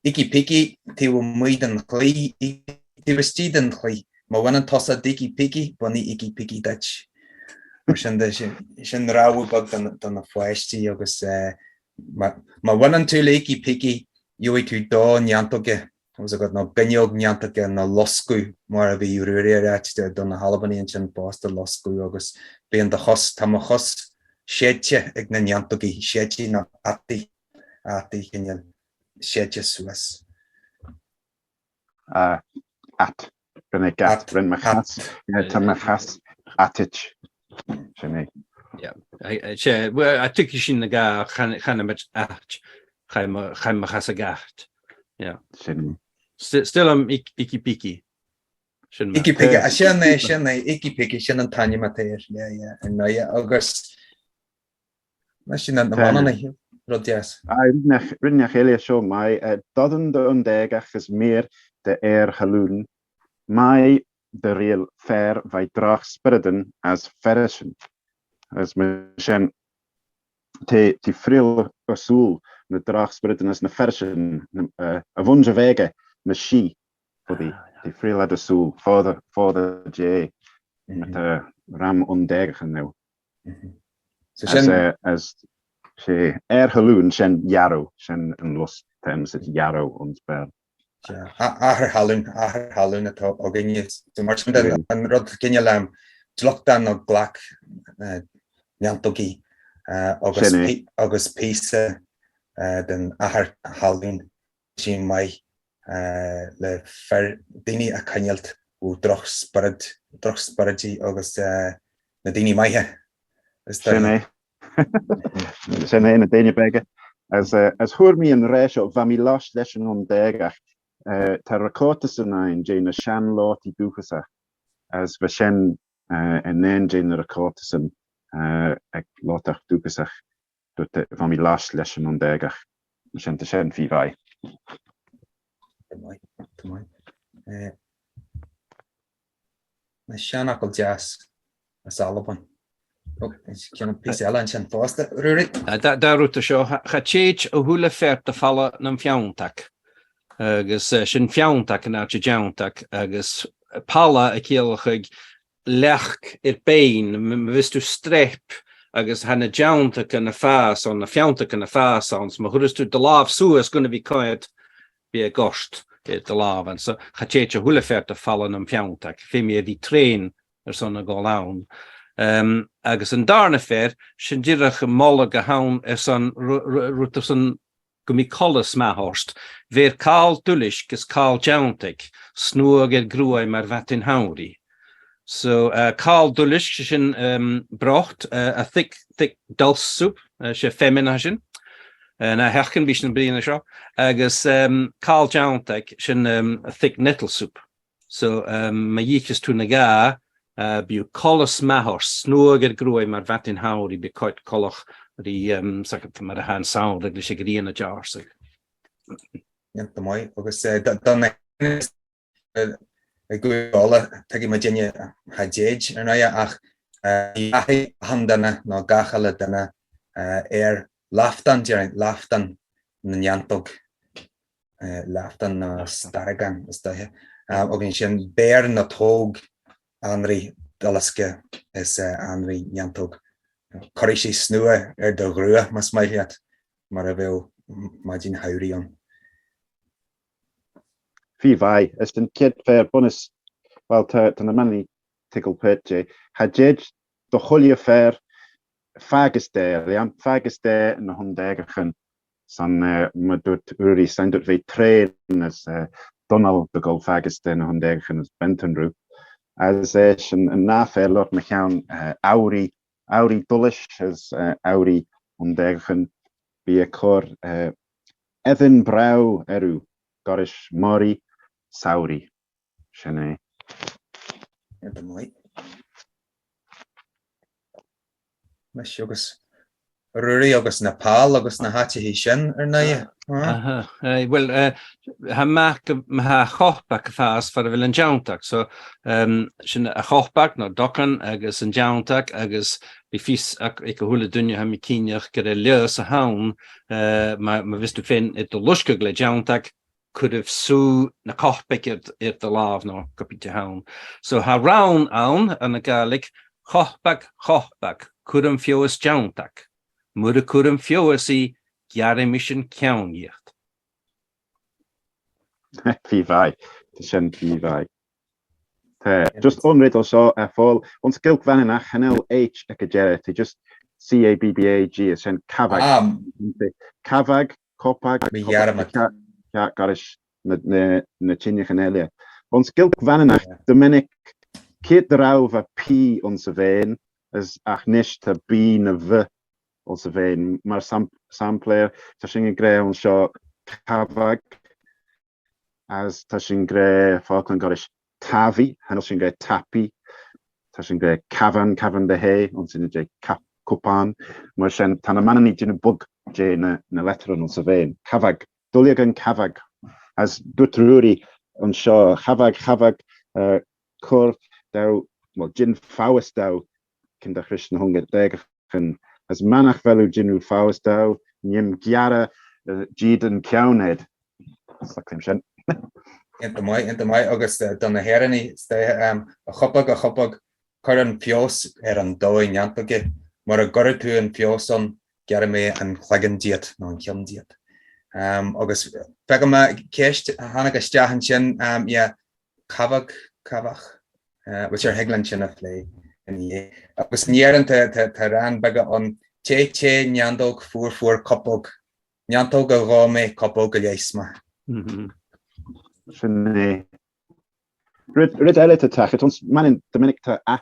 Ící pící taobh amuigh den chlaí, taobh istigh den chlaí, má bhaineann tusa d'Ící pící, bainfidh Ící pící duit. Mar sin de, sin rabhadh beag do na pháistí agus má bhaineann tú le Ící pící, gheobhaidh tú dó neantóige Tá's agat, nó gainneog neantóige nó loscadh mar a bhí Ruairí ag ráit do na hAlbanaigh ansin fosta, loscadh agus bíonn do chos, tá mo chos séidte ag na neantógaí, séidte nó ata, ata cineál séidte suas.
Ah, at, rinne gat, rinne mo chas, tá mo chas atit, sin é.
Yeah, sé, well, tuigfidh sin na ga chan muid at, chaith mo chas ag at. Yeah.
Sin.
Still am Icky Peaky.
Sin Icky Peaky, sin é, sin é, Icky Peaky, sin an t-ainm atá air, yeah, yeah, ar ndóigh, agus sin na Manannaigh, rud deas.
Rinneach eile seo maith, dodan de undéagach is mír de aer thalún, maith de riail fer bheidh droch spioradan as ferrisin, agus mar sin Té friol ar súil na droch-spioradan as na ferrisin, a bhunja bhéige na sí fudaí. Té friol ad a súil, fáda, fáda Dé, mar tá ram undéagach ann.
So sin.
As sé athair thalún sin yarrow, sin an lus tá sa yarrow ins Béarla.
Sea, athair thalún, athair thalún atá againne. So mar sin de, an rud cineál fliuchtán nó glac neantógaí agus agus píosa den athair thalún sin maith le fir, daoine a choinneáilt ó drochspioraid, drochspioraidí agus na daoine maithe
is dóigh. Sin é. Sin é na daoine beaga. As thuar mí an ré seo, bha mi leis leis an nGondaigheach. Tá racotasan ann dé na sean-látaí dúchasach as bha sin in aon dé na racotasan ag látach dúchasach dúirt bha mi leis leis an nGondaigheach. Mar sin tá sin fí mhaith.
Tá maith, tá maith. Na seanfhocal deas as Albain. Ceann píosa eile ansin fosta, Ruairí.
Dá rud seo, cha téid a chuile fear do phala nam feanntac, agus sin feanntac in áit deanntac, agus pala a ciallachaidh leac ar beinn, ma bhios tú streip agus tha na deanntaca na fás ann, na feanntaca na fás ann, 's ma chuireas tú do lámh suas gunna bhí cáid bhí gort i do lámh ann. So cha téid a chuile fear do phala nam feanntac, fé mi a bhí tréan ar son a dhul ann. Agus an darna fear, sin díreach moladh go hann ar son rud ar son go mbí colas maith ort. Bheir call duilisc is call deanntaigh, snuag ar gruaidh mar mhaidin shamhraidh. So call duilisc, sé sin broth, a thick, thick dulse soup, sé feminine atá sin, ná theachcann bhí sin bríonna seo, agus call deanntaigh, sin a thick nettle soup. So má dhícheas tú na gá, bíodh colas maith ort, snuag ar gruaidh mar mhaidin shamhraidh, bí coit colach rí mar a tha an samhradh leis an ghrian a dearsadh.
Iontach maith agus do na i gCúige Uladh, tuigfidh muidinne cha dtéid ar ndóighe ach ní rachaidh achan duine nó gach uile duine ar laftán, déarfainn, laftán na neantóg, laftán nó starragán is dóiche, agus ansin beir nó tóg anraith duileasca is anraith neantóg. Cuirfidh sé snua ar do ghrua más maith leat, mar a bheadh maidin shamhraidh ann.
Fí mhaith. Is den chéad fear bunús, bhuel, tá tá na manaí tickle pit é. Tha deid do chuile fear fagus dé, lean fagus dé na hundaigeachan san ma dúirt Ruairí sain dúirt bheith tréan as Donall do gul fagus dé na hundaigeachan as Bentonru. As é sin an ná fear lot mo cheann amhraí amhraí dulais as amhraí hundaigeachan bí ag cur Eibheann breagh aru gairis Murray samhraidh. Sin é.
Iontach maith. Anois agus Ruairí agus Nepal agus na háiteachaí sin ar ndóighe.
Aha. Bhuel, tha mac tha chothbach a fás far a bhfuil an deanntach. So, sin a chothbach nó docan agus an deanntach agus bhí fios ag a chuile duine tha mé cineach go raibh leigheas a hann Má bhios tú féin i do loisceadh le deanntach, cuireadh sú na cothbaic ar do lámh nó go bíte ann. So tha rann ann ann a Gàidhlig, Chothbadh, chothbadh, cuirim feabhas deanntach. Mura cuirim feabhas í, gearraimis an ceann dhíot.
Fí mhaith. Tá sin fí mhaith. Tá just ón riddle seo ar fáil ón Sgilc Mhanannach, chan eil H ag an deireadh, tá just C A B B A G, is sin Cabhag. Cabhag, Copag, gairis na na tinneachan eile. Ón Sgilc Mhanannach, do minic céad do raibh a P ionsa bhéin, is ach anois tá B na V ionsa bhéin. Mar samplair, tá sin ag rá anseo Cabhag, As tá sin gré fáglann gairis taibhí, tháinig sin gré tapaí, tá sin gré cabhán, cabhán de hé, ansin de cupán, mar sin tá na Manannaigh déanamh bog de na na leitreanna sa bhéin. Cabhag, duilleog an cabhag. As dúirt Ruairí anseo, chabhag, chabhag, cur damh, bhuel, dein feabhas damh cinn de chris na hunga déagacha as manach bheileadh déanamh feabhas damh nim gearradh díad an ceann ed. Socraím sin.
Iontach maith, iontach maith agus do na hÉireannaigh a chupag, a chupag, cuir an feabhas ar an dóigh neantóige. Mura gcuirfidh tú an feabhas ann, gearrfaidh mé an cloigeann díot, nó an ceann díot. Agus feicim ceist a tháinig isteach ansin, yeah, cabhach, cabhach, bhuel sure, thig linn sin a phlé ina dhiaidh. Agus in Éirinn tá rann beaga ann, Té té neantóg fuar fuar cupóg, neantóg a dhó mé cupóg a leigheas mé.
Sin é. Rud eile tá taifead ons Manainn do minic tá a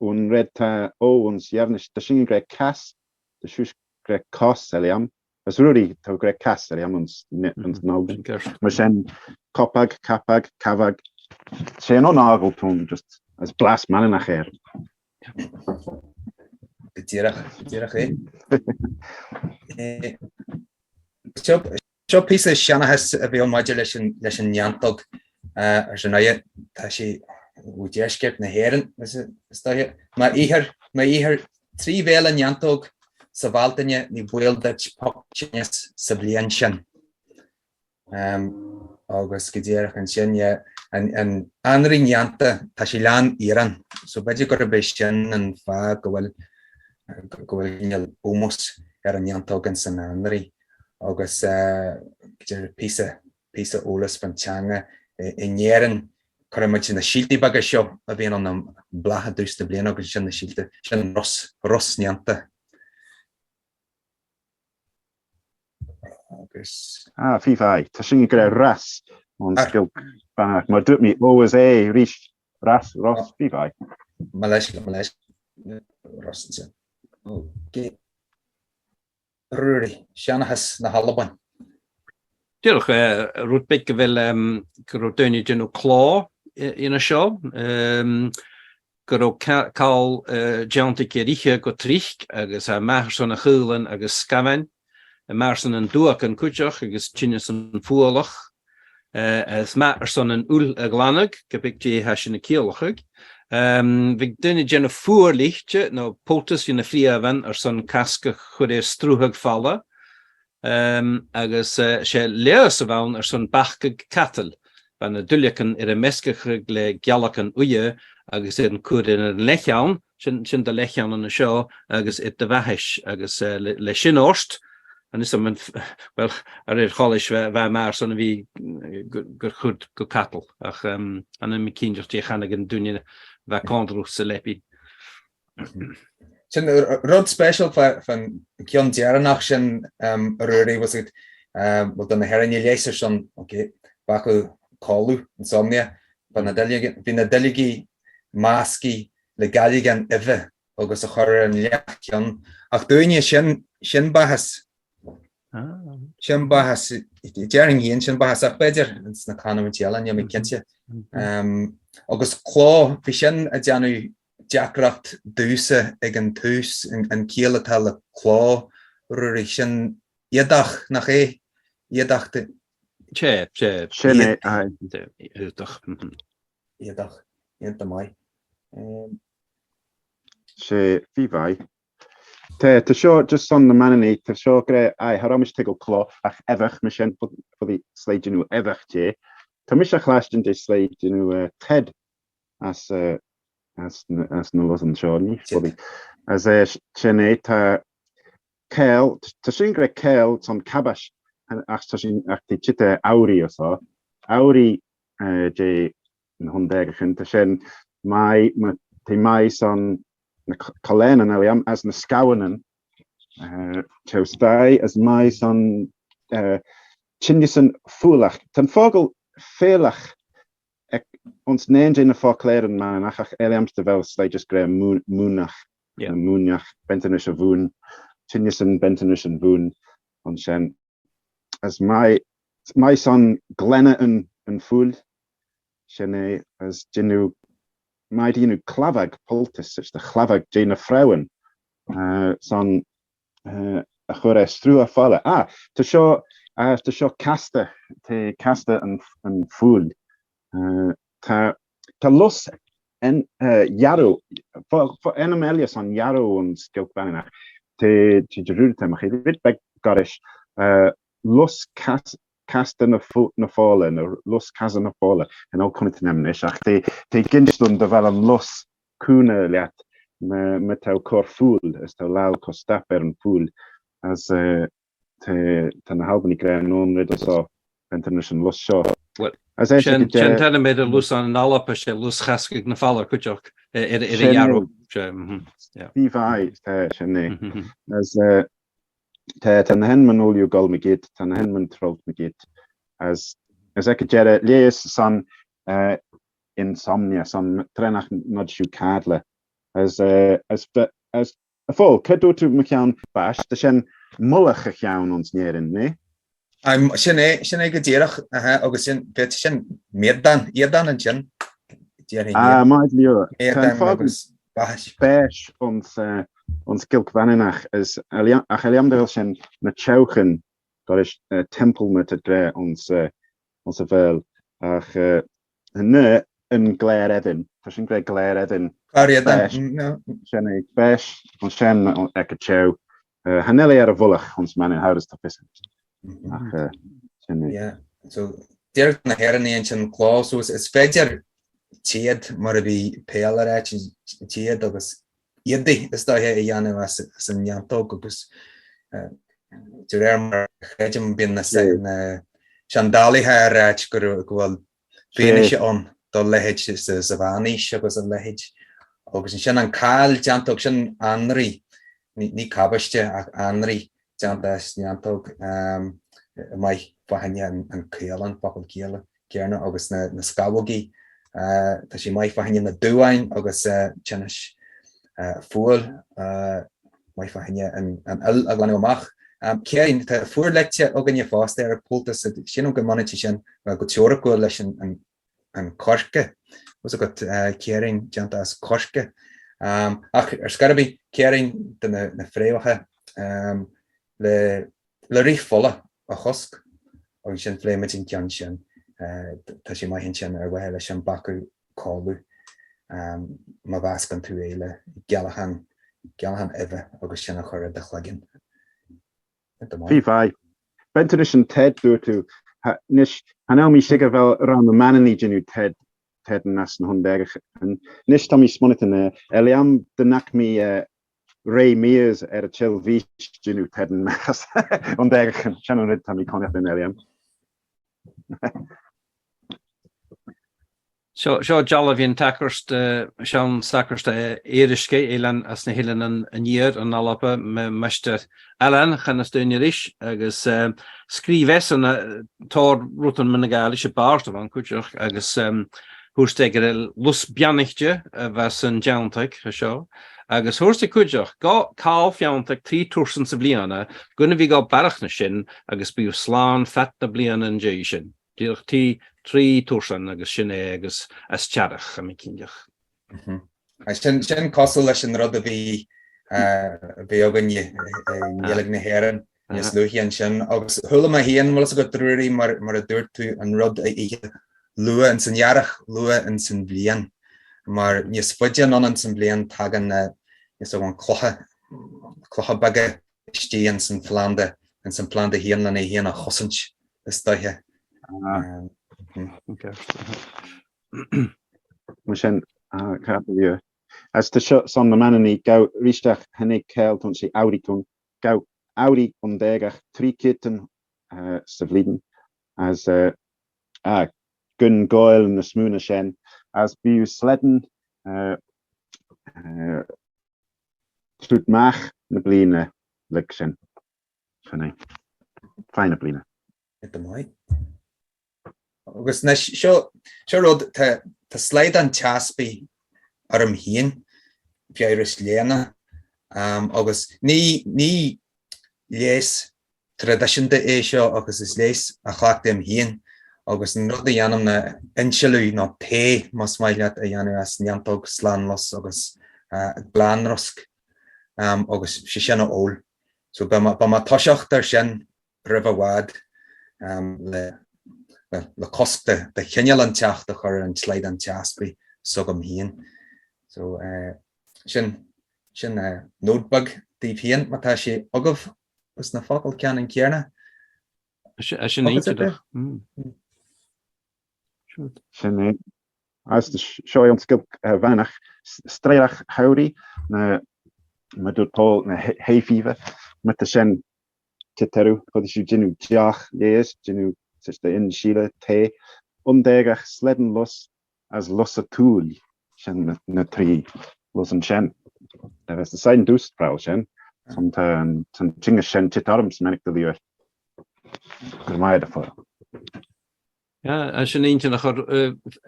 ón red tá ó ons dheimhnis tá sin gré cas tá siús gré cos eile Is Ruairí tá gré cas eile ons ons nalban mar sin copag capag cavag sé an ágal tún just as blas Manannach air.
Go díreach, go díreach é. Seo píosa seanchas a bhí ann maidir leis an leis an neantóg ar son aghaidh. Tá sé ó dheisceart na hÉireann, is dóiche. Má ithear, má ithear 3 bhéile neantóg sa Bhealtaine ní baol duit poc tinnis sa bhliain sin. Agus go díreach ansin, yeah, an an anraith neanta, tá sé lán iarainn. So b'fhéidir gurb é sin an fáth go bhfuil go bhfuil cineál ómós ar an neantóg ins an anraith. Agus b'fhéidir píosa, píosa eolas fán teanga. In Éirinn, cuireann muid na síoltaí beaga seo a bhíonn ann an bláth i dtús na bliana agus sin na síolta, sin ros, ros neanta. Agus.
Ah, fí bhai. Tá sin go ras ón scil banach. Mar dúirt mé, ó is é arís ras, ros, fí bhai.
Mo leithscéal, mo leithscéal. Ros ansin. Ok. Ruairí, Seanchas na hAlban.
Díreach rud beag go bhfuil, go raibh daoine ag déanamh cló ina seo, go raibh call déanta aici ar oíche go tric agus a maith ar son a chualann agus scamhain, maith ar son an duac an cúiteach agus tinneas an fualach. Is maith ar son an fhuil a ghlanadh, go big Dé thá sin a ciallachaidh. Bhí duine ag déanamh fuarlichte nó poultice ina phríomhan ar son casc a chur ar struthadh fola, agus sé leigheas a bhonn ar son bacadh catail, bhean a duilleacan ar a meascadh le gealacan uaighe agus ar an cur ar an leiceann, Sin, sin do leiceann anseo agus i do bhaithis agus le sin ort, anois an, bhuel, aréir cháilis bheith mar san a bhí gur chuir go capall ach an im cinnteacht dé cheana an duine bheith cóngarach sa leipí.
Sin rud speisialta fán ceann deireanach sin a Ruairí, was it, bhuel do na hÉireannaigh leigheas ar son, ok, bacadh codladh, insomnia, bhí na duilleogaí measctha le gailligheán uibhe agus a chur ar an leathcheann. Ach dúinne, sin, sin bathas. Sin bathas, déarfainn féin sin bathas, ach b'fhéidir sna canúintí eile, níl mé cinnte. Agus cló, bhí sin ag déanamh deacracht domhsa ag an tús, an ciall atá le cló, Ruairí, sin éadach, nach é? Éadach de.
Sé, sé.
Sin é,
aye. Éadach.
Éadach. Iontach maith.
Sé bhí mhaith. Tá, tá seo just son na Manannaigh, tá seo gré, aye, cha raibh mise tuigeal cló ach eibheach, mar sin, fadaí slide nó eibheach dé. Tá mise a chleastin dé slide nó Ted as, as, as na Losann seo, ní fadaí. As sin é, tá Céil, tá sin gré céil son cabais ach tá sin, ach tá tite amhraí as. Amhraí dé na hiondaigh Tá sin maith tá maith san na coiléanan eile as na scamhanan teostai as maith san tinneasan fualach. Tá an focal féalach ons néan dé na focléireann Manannach ach eile amsta bheil slide just gré múnach na múneach bentanus a bhún tinneasan bentanus an bhún ansin As maith maith san glanadh an an fuail, sin é as déanamh maith déanamh clamhag poultice is de chlamhag dé na freamhan san a chur ar strua fola. Ah, tá seo, ah, tá seo casta, tá casta an an fuail. Tá tá lus en dhearg, ainm eile san dhearg an scilt Mhanannach, tá tá de rud atá mo chéad rud beag gairis, lus casta na fola, nó lus casa na fola, in all conas an anois, ach tá tá ginst dom do bheith an lus cúnna leat. Ma tá cor fuail is tá lal co stap ar an fuail as tá na hAlbanaigh grá an rud so bent anois an lus seo.
Well, As é sin sin t-ainm ar an lus an Alba sé lus Chasgaidh na Fallair cuideach ar ar a dhearú.
Bhí bhai tá sin é. As tá tá na hen man óliú gol me git, tá na hen man trolt me git. As as ec deireadh léas san insomnia, san trenach nod siú cadla. As as as a Phóil, cad dúirt tú mo cheann bais, tá sin mullach a cheann ins nÉirinn, né?
Sin é, sin é go díreach, aha, agus sin, bheadh sin méadán, iadán ansin,
déarfainn. Ah, maith leo. Tá an fág agus bais. Bais ons ons Gilc Mhanannach is ach eile de sin na teochan dar is tempelmet het gré ons ons a bheil ach Na an Glare Evan. Tá sin gré Glare Evan.
Glare Evan.
Sin é beis an sin ag a teo. Than eile ar a mhullach ons Mannin how does tá fios
Ach sin é. Yeah. So deir na hÉireannaigh ansin cló so is féidir téad mar a bhí Péal ar áit téad agus éadaí is dóiche a dhéanamh as an neantóg agus de réir mar a chreidim bíonn na seandálaithe ar áit go bhfuil fianaise ann dá leithéid sa mheánaois agus a leithéid. Agus ansin an cail deantóg sin anraith, ní cabáiste ach anraith déanta as neantóg maith fá choinne an caolán, focal céille céanna agus na scamhógaí. Tá sé maith fá choinne na dubháin agus tinnis fuail, maith fá choinne an fhuil a ghlanadh amach. Céirín, tá fuarleite againne fosta ar Comhaltas, sílim go mbaineann sé sin go teoiriciúil leis an coirce. Fhios agat, céirín déanta as coirce. Ach ar scor ar bith, céirín de na fréamhacha le le rith fola a chosc agus ansin phléigh muid an ceann sin. Tá sé maith ansin ar mhaithe leis an bpeacadh codladh má mheascann tú é le gealachán, gealachán uibhe agus sin a chur i do chloigeann.
Bhí bhí. Bent anois an Ted dúirt tú. Anois, chan eil mi siga bheil ra na Manannaigh déanamh Ted, Ted nas na Hundegach. Anois tá mi smonat in Eliam de nach mi Ray Mears ar a teilifís déanamh Ted an nas Hundegach. Sin an rud tá mi coinneach in Eliam.
Seo seo dealbh an tsacraist, sean sacraist Éirisce, Eilean as na hOileáin Aniar, an Alba, Maister Alan chan as dúinn arís, agus scríobh eisean tár Rutan Mna Gàidhlig i bpáirt amháin cuideach agus thabhairt de gur lus beannaichte a bheas an deantaigh seo agus thabhairt de cuideach gá call feanntaigh trí tuarsan sa bhliana gunna bhí gá bearach na sin agus bíodh slán feadh na bliana an dé sin. Díreach tí trí tuarsan agus sin é agus as tearrach a mhic
Ingeach. Sin sin cosúil leis an rud a bhí a bhí againne i nGaeilge na hÉireann níos luaithe ansin agus chuala mé féin bhfuil fhios agat Ruairí mar mar a dúirt tú an rud a ithe luath ins an earrach luath ins an bhliain mar níos faide anonn ins an bhliain tagann na is an clocha clocha beaga istigh ins an phlanda ins an phlanda féin lena féin a chosaint is dóiche.
Mar sin, ceap As tá seo san na Manannaigh gabh rísteach tháinig céal tún sí amhraí tún gabh amhraí an déagach trí céatan sa bhliain as a gun gáil na smúna sin as bíodh sleidan trút mach na bliana lig sin. Sin é. Feadh na bliana.
Go maith. Agus anois, seo, seo rud, tá, tá slaghdán teaspaigh orm féin, feabhras léana, agus ní, ní leigheas traidisiúnta é seo agus is leigheas a chleachtaím féin agus an rud a dhéanaim ná insealú nó tae, más maith leat, a dhéanamh as neantóg, slánlus agus glanrosc agus sé sin a ól. So beidh mé, beidh mé ag toiseacht ar sin roimh i bhfad le, bhuel, le cosc de, de chineál inteacht a chur ar an tslaghdán teaspaigh s'agam féin. So sin, sin nod beag daoibh féin má tá sé agaibh agus na focail ceannann céanna.
Sin
iontach. Sin é. As seo é an sgiolc Mhanannach, Straorach Shamhraidh, na, mar dúirt Paul, na hay fever, mar tá sin tit orthu, chuaigh siad déanamh deoch léas, déanamh in síle tae, undéagach, sleidan lus, as lus a túil, sin na trí lus ansin. Is the sign dús breall sin, san tá an tinneas sin tit orm 's minic do leor. Go raibh maith agat a Phóil.
Yeah, sin intinn a chur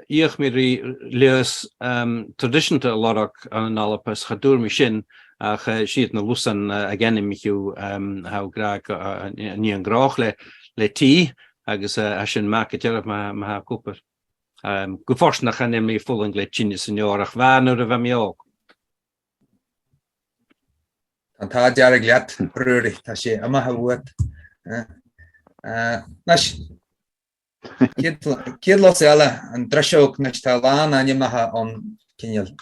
fhiach mé rí leigheas traidisiúnta a lorg an Alba is cha dúirt mé sin ach siad na lusan ag ainmniú how grá ní an grách le le tí agus sin mac a deir ma ma Cooper. Go fóirsteanach an imní fulaing le tinneas an Eorach bhean nuair a bheith mé óg.
Tá an t-ádh dearg leat, Ruairí, tá sé imithe uait. Anois, chéad lus eile, an driseog, anois tá a lán ainmneacha ann, cineál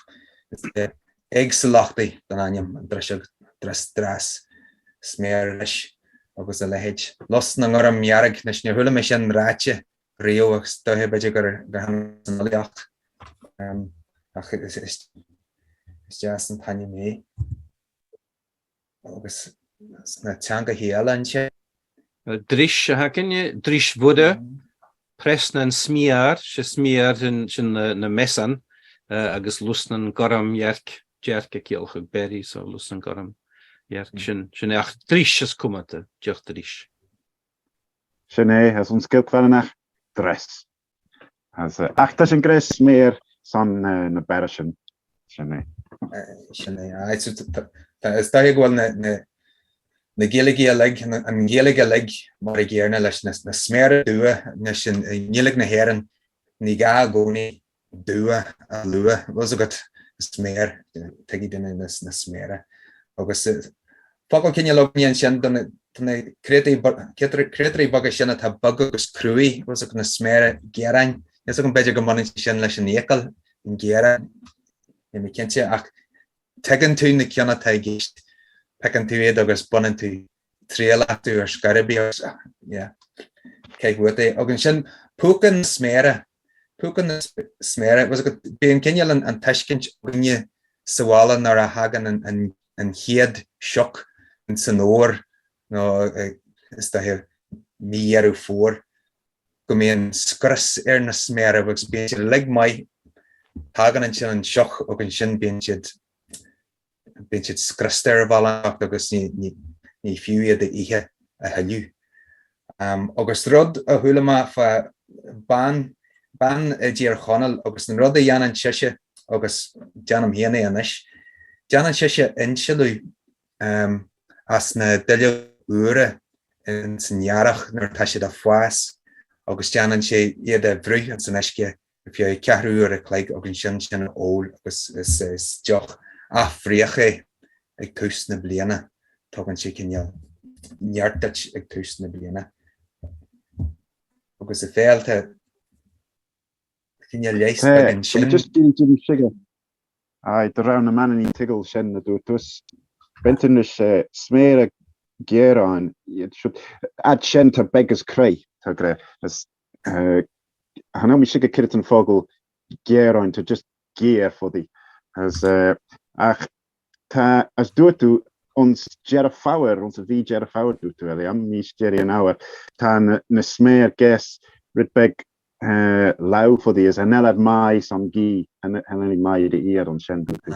éagsúlachtaí don ainm, an driseog, dris, dreas, sméar, ris agus a leithéid. Lus na ngormdhearg, anois níor chuala mé sin ráite riamh ach is dóiche b'fhéidir gur tháinig san fhilíocht ach is deas an t-ainm é. Agus sna teangachaí eile ansin.
Dris a thacainn, Dris Mhuire, Pres nan Smiar, sé smiar sin na mesan agus lus nan gorm dheirc, deirc a ciallachadh berry so lus nan gorm dheirc sin, sin é ach dris is cuma deoch dris.
Sin é, as an sgiolc Mhanannach, dress. As, ach tá sin gréas sméar san na beara sin. Sin é.
Sin é. Aye, so is dóiche go bhfuil na, na, na Gaeilgí uilig, an Ghaeilge uilig mar a gcéanna leis na, na sméara dubha anois i nGaeilge na hÉireann, ní gá i gcónaí dubha a lua, bhfuil fhios agat, sméar, tuigfidh duine na sméara. Agus focal cineál againne ansin do na créatúirí beaga sin atá beag agus cruaidh, bhfuil fhios agat, na sméara géaráin. Níl fhios agam, b'fhéidir go mbaineann sé sin leis an fhiacail, an géarán, níl mé cinnte, ach tuigeann tú na cinn atá i gceist, piocann tú iad agus baineann tú triail astu ar scor ar bith agus yeah, caith uait é. Agus ansin púca na sméara, púca na sméara, bhfuil fhios agat, bíonn cineál an, an tuiscint againne sa bhaile nuair a thagann an, an, an chéad sioc san fhómhar nó is dóiche mí Dheireadh Fómhair go mbíonn scrios ar na sméara agus bíonn siad uilig maith, tagann ansin an sioc agus ansin bíonn siad Bíonn siad scriosta ar bhealach agus ní fiú iad a ithe a thuilleadh. Agus rud a chuala mé fá bean, bean i dTír Chonaill agus an rud a dhéanann sise agus déanaim féin é anois, déanann sise insealbhú as na duilleoga úra ins an earrach nuair atá siad ag fás agus déanann sé iad a bhruith ins an uisce ar feadh ceathrú uair a chloig agus ansin sin a ól agus is deoch athbhríoch é ag tús na bliana. Tugann sé cineál neart duit ag tús na bliana. Agus a Phaul tá cineál leigheas beag
ansin. Aye, do raibh na Manannaigh tuigeal sin a dúirt tusa. B'ionannais sméara géaráin iad siúd. Fhad sin tá beag is cré, tá gré. Is Chan eil mi siga curd an focal géaráin, tá just géar fodi. As ach tá as dúirt tú ons Deireadh Fomhair, ons a mhí Deireadh Fomhair dúirt tú Eliam, mís deireadh an fhomhair, tá na na sméar ges rud beag leamh fodi is chan eil ad maith san gaoth, chan eil ad maith d'iar ansin dúirt tú.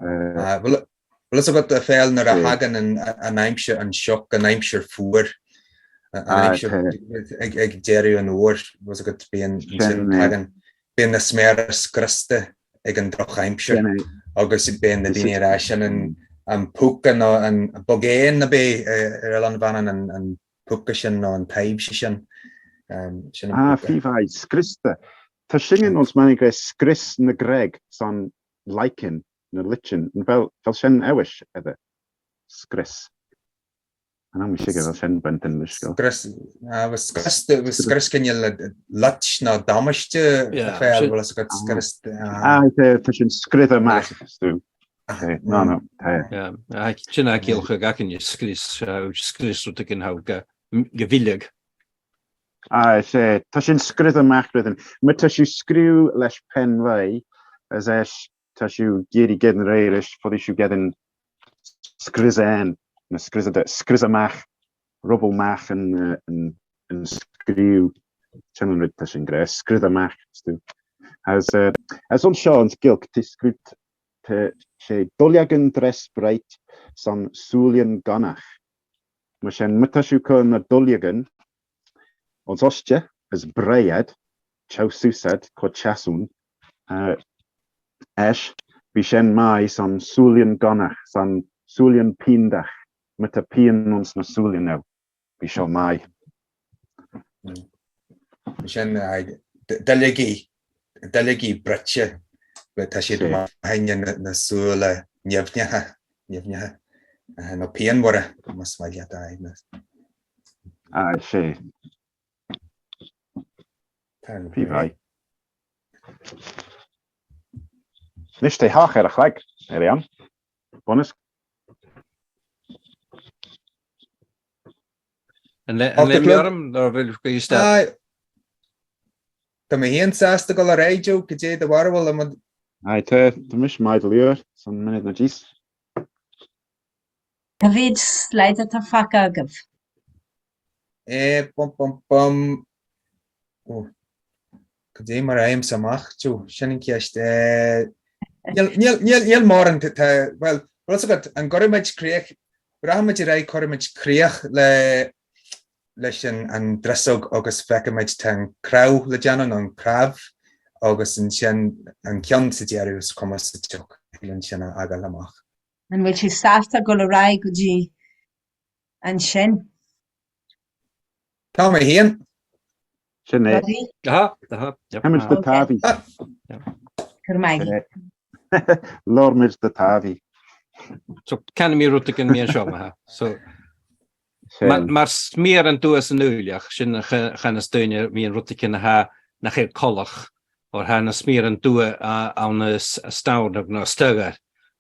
Bhfuil fhios agat a Phaul nuair a thagann an aimsir, an sioc, an aimsir fuar, an aimsir ag deireadh an fhómhair, bhfuil fhios agat, bíonn ansin, tagann, bíonn na sméara scriosta ag an drochaimsir agus bíonn na daoine ag rá sin an púca nó an bogéan ab é ar Oileán Mhanann an púca sin nó an taibhse sin,
sin an púca. Ah, fí scriosta. Tá sin in ons Manning scrios na Greg san lichen na lichen, an bhfuil bhfuil sin amhais eile? Scrios. An am sé go bhfuil sin baint den leithscéal.
Scrios, bhfuil scrios, bhfuil scrios cineál loit nó damáiste a Phaul, bhfuil fhios agat scrios.
Ah, tá sin scrios amach, is tú. No, no,
tá. Sin a ciall chuig aicinn scrios, scrios rud éigin go bhfilleadh.
Aye, sé. Tá sin scrios amach ruidin. Ma tá siú scriú leis peann mhaith, as eis tá siú ag iarraidh geidin ar aghaidh leis, fodfaidh siú geidin scriosán, na scrios, scrios amach, ruball amach an, an, an scriú. Sin an rud tá sin grá, scrios amach, is tú. As, as anseo, an giolc, tá scriú, tá sé duilleagan dres bright san súileann ganach. Mar sin, ma tá siú cu na duilleagan, ons oiste, is breiad, teamh suasad, co teasún, eis, bhí sin maith san súileann ganach, san súileann piandach, ma tá pian ons na súileann ann, bhí seo maith.
Sin duilleogaí, duilleogaí bruite, tá siad maith fá choinne na súile nimhneacha, nimhneacha, nó pianmhara, más maith leat a.
Aye, sé. Bhí mhaith. Anois tá theach ar a chlag, ar aon. Bunus.
An le mé orm nó bhfuil go isteach?
Tá mé féin sásta dul ar aghaidh, Joe, cad é do bharúil an
Aye, tá, tá mise maith do leor san minic na díos.
Cá mhéad slide atá fágtha agaibh?
Eh, bum bum bum. Ó, cad é mar a fhaighimse amach, Joe? Sin an cheist. Eh, níl, níl, níl, níl mórán, tá, bhuel, bhfuil fhios agat, an gcuirfimid críoch, rachaimid ar aghaidh, cuirfimid críoch le, leis an, an drisóg agus feicfimid tá an cnámh le déanamh nó an cnámh agus ansin an ceann sa deireadh is cuma sa tsioc ansin a fhágáil amach.
An bhfuil sibh sásta dul ar aghaidh go dtí ansin?
Tá mé féin.
Sin é.
Rudaí?
Aha, aha, yep.
Táimid do Taibhí.
Go raibh maith agat.
Labhair do Taibhí.
So, ceannaigh mé rud éigin mé anseo, maith. So, Mar sméar an dua san uailleach, sin a cheannas duine bhíonn rud éicint atá nach é collach, óir thá na sméar an dua ann is stamhnach ná stiogar,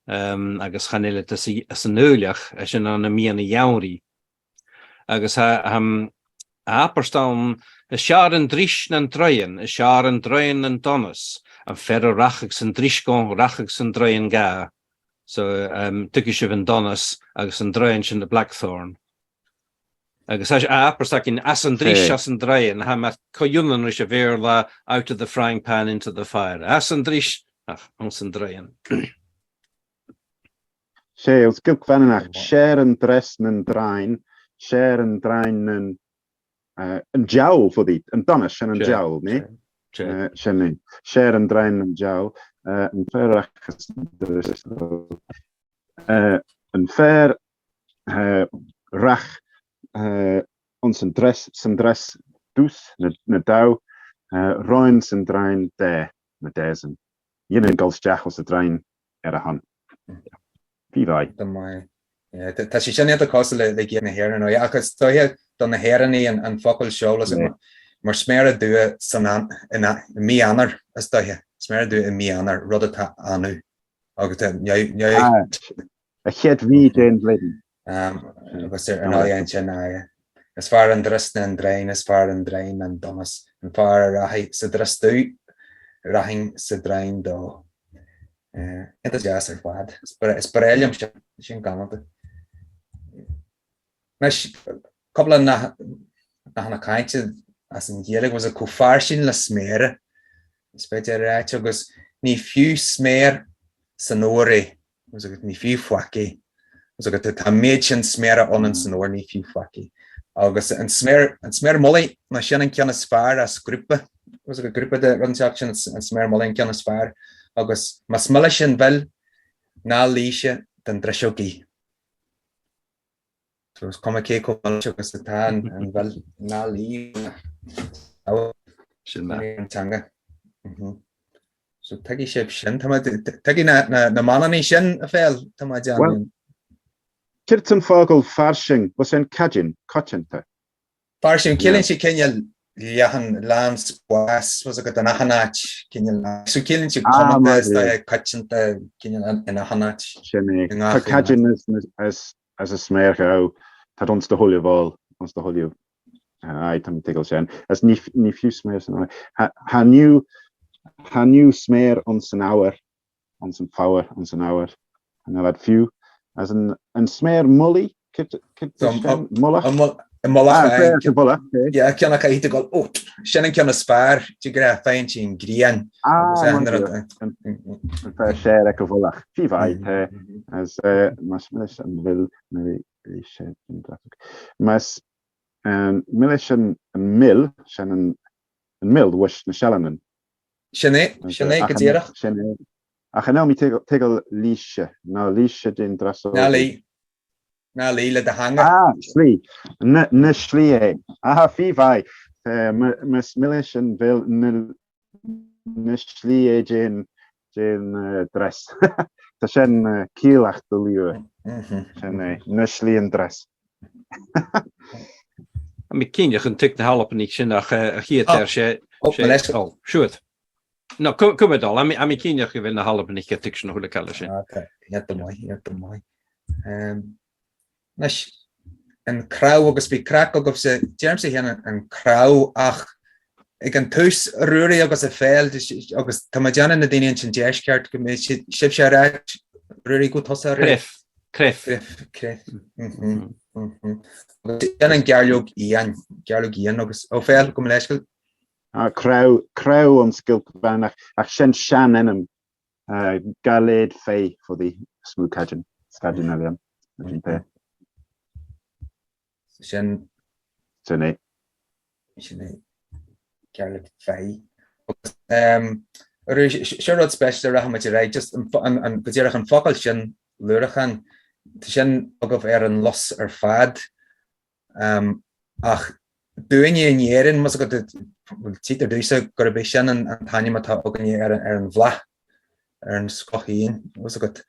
agus chan eile san uailleach, sin ann a mbíonn a dheamhraí. Agus thá abairt ann, Is fearr an dris ná an draighean, is fearr an draighean ná an donas, an fear a rachadh san dris go, rachadh san draighean ga. So tuigfidh sibh an donas agus an draighean sin the blackthorn. Agus tá sé abairt againn as an dris as an draighean, tha mar comhionann ris a Bhéarla out of the frying pan into the fire. As an dris ach ins an draighean.
Sé, os giolc Mhanannach, Sear an dres nan draighean, sear an draighean nan An diabhal fud an donas, sin an diabhal, ní? Sin é. Sér an draighean an diabhal, an fear an fear rach ons an dres, san dres dús na damh, roinn san draighean dé, na désan. Dhéanann dul isteach os a draighean ar a shon. Bhí bhai.
Tá sé sin iontach cosúil le Gaeilge na hÉireann ó ach is dóiche do na hÉireannaigh an focal seo mar sméara dubha san i mí Eanáir is dóiche, sméara dubha i mí Eanáir, rud atá annamh agus
A chéad mhí den bhliain.
Agus ar ndóigh ansin is fearr an dris ná an draighean, is fearr an draighean ná an donas, an fear a rachaidh sa dris dubh, rachainn sa draighean dó. Iontach deas ar fad. Is breá liom sin, sin galánta. Anois, cúpla nathanna cainte as an Ghaeilge, was it chomh fairsing le sméara, is féidir a ráit, agus ní fiú sméar san fhómhar é. Was agat ní fiú faic é. Was agat tá an méid sin sméara ionainn san fhómhar ní fiú faic é. Agus an sméar an sméar mullaigh ná sin an ceann is fearr as grúpa. Was agat grúpa de rud inteacht sin an sméar mullaigh an ceann is fearr. Agus más milis an mhil ná ligse den driseog í. So is cuma cé chomh milis agus atá an mhil ná lig
Sin mé.
an teanga. So tuigfidh sibh sin. Tá mé, tuigfidh na, na, na Manannaigh sin a Phaul, tá mé ag déanamh.
Bhuel, céard an focal fairsing, was é an cadin, coitianta?
Fairsing, ciallaíonn sé cineál leathan, lán spás, was agat in achan áit, cineál, so ciallaíonn sé
Ah,
comónta,
mar
is dóiche, coitianta, cineál in achan áit.
Sin é.
I ngach
Tá cadin as, as, as a sméar ghabh, tá ons do thuilleamh fháil, ons do thuilleamh. Aye, tá mé ag tuigeáil sin. As ní ní fiú sméar san áir. Tha niu tha niu sméar ons an abhar, ons an fabhar, ons an abhar. An bhfuil fiú. As an an sméar mullaigh, cad cad é sin? Mullach?
An mullach, Ah, sméar sa mhullach, okay. Yeah, ceann acu a gol, ó, sin an ceann is fearr, de ghnáth, faigheann sí an ghrian.
Ah, an an fear séar ag a mhullach. Fiú mhaith, tá, as más milis an mhil, Más milis an mil, sin an mil, bhuis na sealannan.
Sin é, sin é, go díreach.
Sin é. Ach an mí tuigeal líse, ná líse den dreasóg.
Ná lí. Ná lí le do theanga.
Ah, slí. Na slí é. Ah, fiú mhaith. Más milis an mhil, na slí é déan dress. Tá sin ciallach do liú. Sin é, na slí an dress.
Mé cinnte chun tuig na hAlban sin ach a chiad ar sé siúd. No, cum dul, a mé cinnte go bhfuil na hAlban ag tuig sin na chuile cealla
sin. Iad go maith, iad go maith. Anois, an cramh agus bhí craic agaibhse, deirimse féin an cramh ach ag an tús, a Ruairí agus a Phaul, agus tá mé ag déanamh na daoine ins an deisceart go mbeidh siad, sibhse ar ait, Ruairí, gabh tusa ar
Crif,
crif. Crif, crif. Mhm, mhm. Agus sin an gairleog fhiáin, gairleog fhiáin agus, ó Phaul, gabh mo leithscéal.
Ah, cramh, cramh ons Giolc Mheánach, ach sin sean-ainm Gairléid fé fodí smú caidean, scaidean eile ann, sin pé.
Sin.
Sin é.
Sin é. Gairléid fé. Seo rud speisialta rachaimid ar aghaidh, just an, go díreach an focal sin, luarachán, tá sin agaibh ar an lus ar fad. Ach dúinne in Éirinn, más agat, bhuel, tchítear domhsa gurb é sin an t-ainm atá againne ar an bhflaith, ar an scoth-éan, más agat.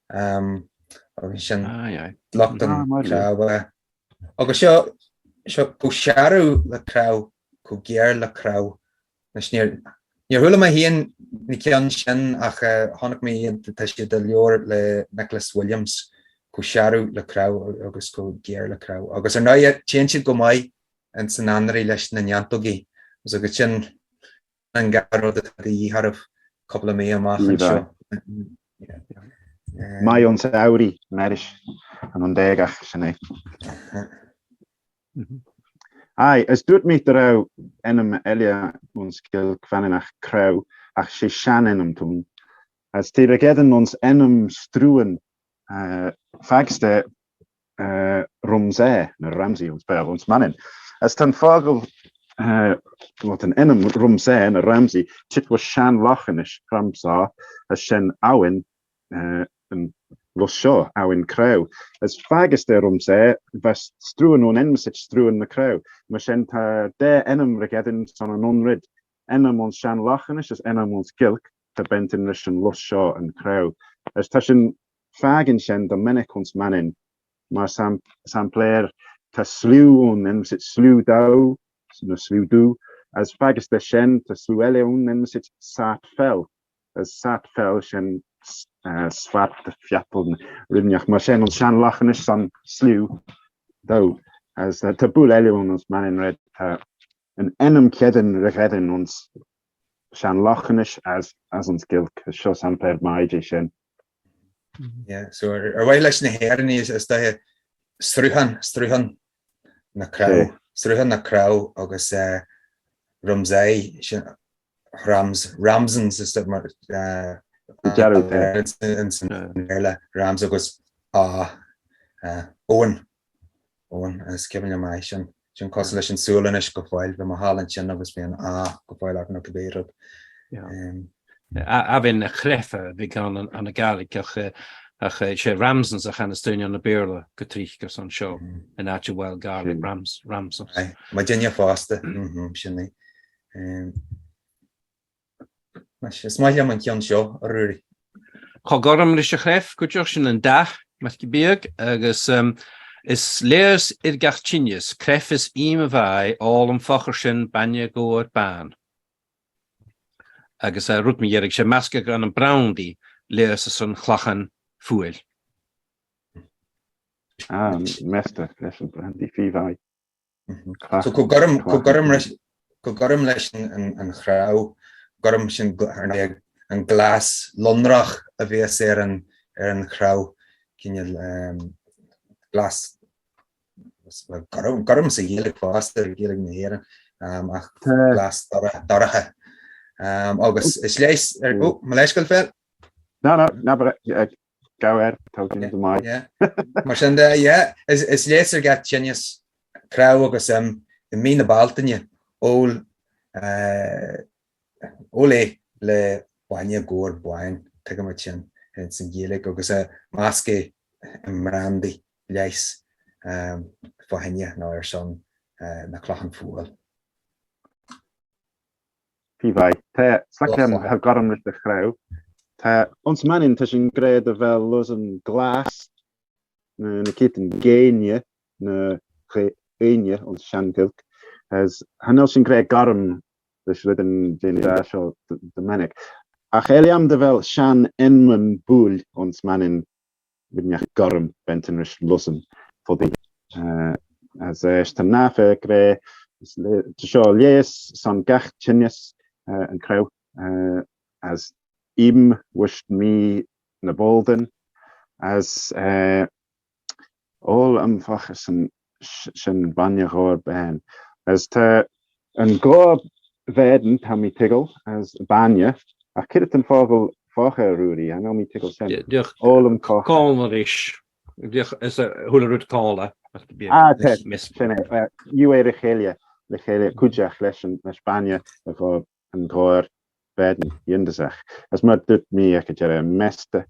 Agus sin lucht an chreamha. Agus seo, seo chomh searbh le cramh, chomh géar le cramh. Anois níor, níor chuala mé féin na ceann sin ach chonaic mé iad, tá siad i leabhar le Nicholas Williams, chomh searbh le cramh agus chomh géar le cramh. Agus ar ndóighe, téann siad go maith ins an anraith leis na neantógaí agus sin an dhá rud atá de dhíth oraibh cúpla mí amach anseo.
Maith ionns amhraí, meiris an an déagach, sin é. Aye, as dúirt mé go raibh ainm eile ons Giolc Mhanannach Crew ach sé sean-ainm tún. As taobh ag Evan ons ainm Struan fagsta Rumsey nó Ramsey ons Béarla ons Manainn. As tá an focal bhuel tá an ainm Rumsey nó Ramsey tit was sean-Lochlainnis Ramsá as sin abhainn an lus seo, Abhainn Crew. As fagus de Rumsey, bheas Struan ón ainm-sit Struan na Crew. Mar sin tá dé ainm re Evan san an ionrid. Ainm ón sean-Lochlainnis is ainm ón Giolc tá bent in ris an lus seo, an Crew. As tá sin fágann sin do minic ons Manainn. Mar samplair tá sliú ón ainm-sit Sliú Damh nó Sliú Dú. As fagus de sin tá sliú eile ón ainm-sit Sat Fell. Sat Fell sin Svart Fjall Rimneach mar sin an sean-Lochlainnis san Sliú Damh. As tá búl eile ann ons Manainn red tá an ainm céadin re Gheidin ons sean-Lochlainnis as as ons Giolc. Seo samplair maith de sin.
Yeah, so ar ar mhaith leis na hÉireannaigh is is dóiche sruthán, sruthán na cramh, sruthán na cramh agus eh Rumsey sin Rams, Ramsons is mar Béarla, Rams agus Owen, Owen, is cuimhin liom é sin, sin cosúil leis an Sualainnis go fóill, bhí mé thall ansin agus bhí an A go fóill acu nó cibé rud.
Abhainn na Crefa a bhí ann an Gàidhlig ach ach sé Ramsons a channas daoine an Béarla go trích ar son seo in áit a bhfuil Gaelic Rams, Ramsons.
Muidinne fosta, sin é. Is maith liom an ceann seo, a Ruairí.
Chomh gorm leis a chreif, go dteach sin an dath, measctha beag, agus is léas ar gach tinneas, creif is ím a bheidh, ól an fochar sin bainne gcomhair ban. Agus rud mo dheiridh sé measctha gan an brandy, léas is an chlachan fuail.
Ah, measctha leis an brandy, fiú bheidh.
So chomh gorm, chomh gorm leis, chomh gorm leis an chreamh, gorm sin an glas lonrach a bhíos ar an ar an chreamh, cineál glas, gorm, gorm sa Ghaeilge fosta, Gaeilge na hÉireann, ach glas dorcha. Agus is leis, ó, mo leithscéal Phil?
No, no, ná Gabh air, tá sin go maith.
Yeah. Mar sin de, yeah, is, is leigheas ar gach tinneas, cnámh agus im, i mí na Bealtaine, ól, eh, ól é le bainne gabhair bán, tuigimid sin ins an Ghaeilge, agus eh, measc é i mbrandaí leighis, eh, fá choinne nó ar son eh, na clochán fuail.
Pí mhaith. Tá slac tha gorm ris a chreamh. Tá anns Manainn tá sin gré do bheil lus an glas na na céatan géine na ghaoine anns sean-Ghilc. As tha nil sin gré gorm ris rud an déan dá seo do minic. Ach eile do bheil sean enman buail anns Manainn rinneach gorm bentin ris lusan fodí. As tá nafa gré tá seo léas san gach tinneas an craobh as im wis mí na boldan as ól am fach san sin bainne ghóir ben. As tá an gó bhéadan tá mí tuigeal as bainne ach céard an fáth bhfuil fácha Ruairí, an bhfuil mí tuigeal sin?
Diolch.
Ól am fácha.
Cán arís. Diolch is a chuala rud cála.
Ah, te, sin é. Ní é le chéile, le chéile cuideach leis an leis bainne a gho an ghóir bhéadan dhéandasach. As mar dúirt mí ag deireadh mesta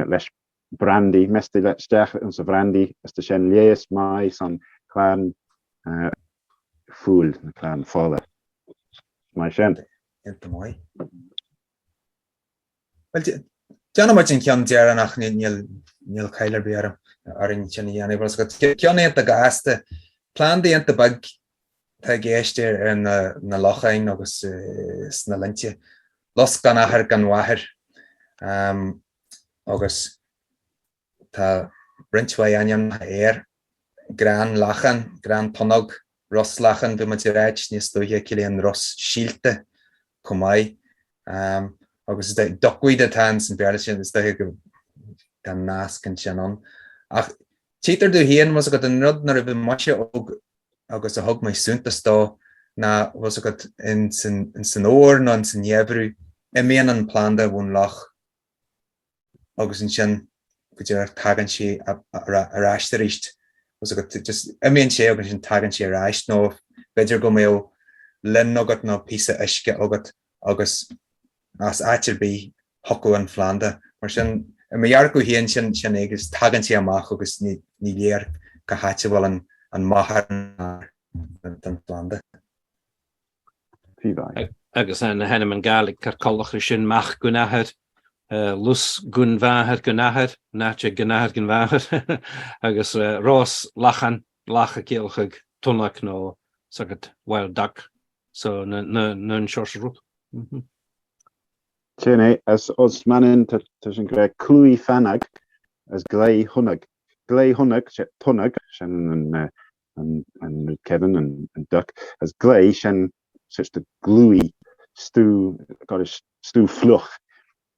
leis brandy, measctha isteach insa bhrandy is tá sin leigheas maith san chlann fuail, na clann fola. Maith sin.
Iontach maith. Bhuel, déanfaidh muid an ceann deireanach, níl níl caill ar bith orm orainn sin a dhéanamh. Bhuel, ceann iontach gasta, planda iontach beag atá i gceist ar ar na na locháin agus sna linnte. Lus gan athair gan mháthair. Agus tá roinnt mhaith ainmneacha air, Grean lachan, grean tonnóg, ros lachan, bhí muid ag ráit níos luaithe, ciallaíonn ros síolta chomh maith. Agus is dóigh, duckweed atá ins an Bhéarla sin, is dóiche go tá nasc ansin ann. Ach tchítear domh féin, bhfuil 's agat, an rud nuair a bhí mise óg agus a thug mé suntas dó ná, bhfuil 's agat, ins an fhómhar nó ins an gheimhreadh, imíonn an planda ón loch agus ansin go díreach tagann sé ar ais arís. Bhfuil 's agat, just imíonn sé agus ansin tagann sé ar ais nó b'fhéidir go mbeadh linn agat nó píosa uisce agat agus as áit ar bith thiocfadh an phlanda. Mar sin, i mo dhearcadh féin, sin sin é agus tagann sé amach agus ní ní léir cá háit a bhfuil an an máthair don phlanda.
Agus an t-ainm an Gàidhlig gur sin mac gun athair, lus gun mháthair gun athair, naite gun athair gun mháthair, agus ros lachan, lach a ciallachadh tonnach nó sagart wild duck, so na an seoirse rud.
Sin é, as os Manainn tá sin go raibh clúi feannag as glao thonnag. Glao thonnag, tonnag, sin an an an Kevin an an duck as glao sin such the gluey stew got a stew fliuch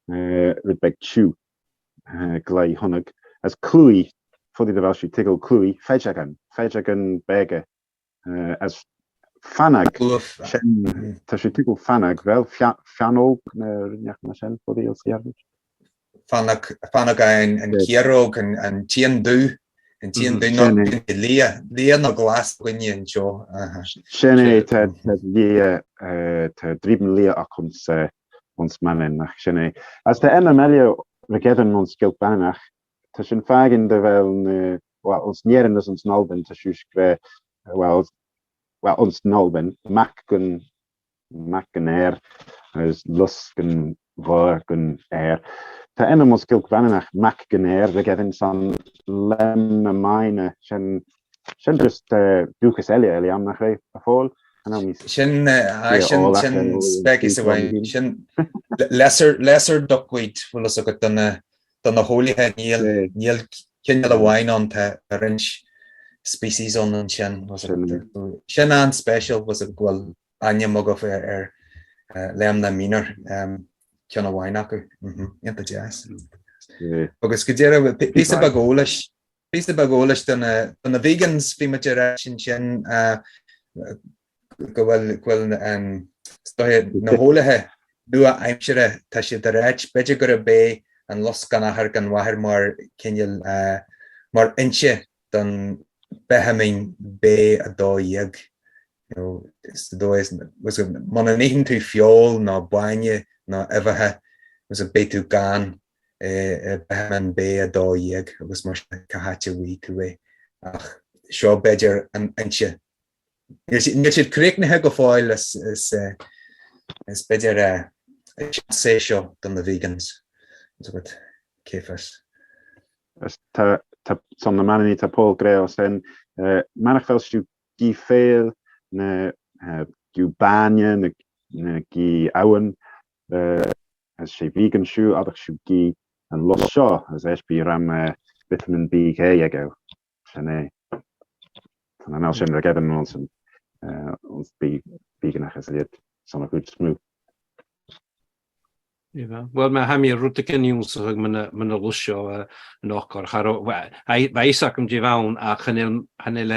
rud beag tiubh glao thonnag as clúi fodí do bheil sí tuigeal clúi feidheagan feidheagan beaga as feannag sin tá sé tuigeal feannag bheil feannóg na rinneach mar sin fodí os iarraidh.
Feannag, feannag an chiaróg, an t-éan dubh, an t-éan dubh nó liath, liath nó glas againne anseo.
Sin é, tá liath, tá dream liath acu ins Manainn, ach sin é. As tá ainm eile re-geibheann ins Gilc Mhanannach, tá sin fágain do bheil na, bhuel, ins n-Éirinn is ins n-Albain, tá siús gre, bhuel, bhuel, ins n-Albain, mac gon mac gon fhear agus lus gon mháthair gon fhear. Tá ainm ins Gilc Mhanannach mac gon fhear re-geibheann san lem na mine sin sin just dúchas eile eile am nach raibh a Phóil?
Sin sin sin speiceas amháin sin lesser lesser duckweed bhfuil fhios agat do na do na heolaithe níl níl cineál amháin ann tá roinnt. species ann ansin. Sin an-special was go bhfuil ainm agaibh ar Lemna minor, ceann amháin acu. Iontach deas. Agus go deireadh, píosa beag eolais, píosa beag eolais do na vegans, bhí muid ag ráit ansin go bhfuil, go bhfuil is dóiche na heolaithe nua-aimsire, tá siad ag ráit, b'fhéidir gurb é an lus gan athair gan mháthair mar cineál, mar fhoinse don bhithimín B12. You know, is dóigh is, muna n-itheann tú feoil ná bainne ná uibheacha, is beidh tú gann i bithimín B12 agus mar sin cá háit a bhfaighidh tú é. Ach seo b'fhéidir an fhoinse. Níl siad críochnaithe go fóill is is b'fhéidir seans é seo do na vegans. Is agat cé fios.
Tá san na Manannaigh tá Pól Gré os sin. Manach fel siw gi ffeil na giw bainne na gi abhann as sé vegan siw adach siw gi an lus seo as eis bí ram vitamin B G aige. Sin é. Tá na mel sin rag evan ons ons bí veganach as iad son a goed smooth.
Bhuel, má tha mi rud eicínt ionsach ag mana lus seo an ocor, cha raibh, bheadh fhios agam dé bheann ach chan eil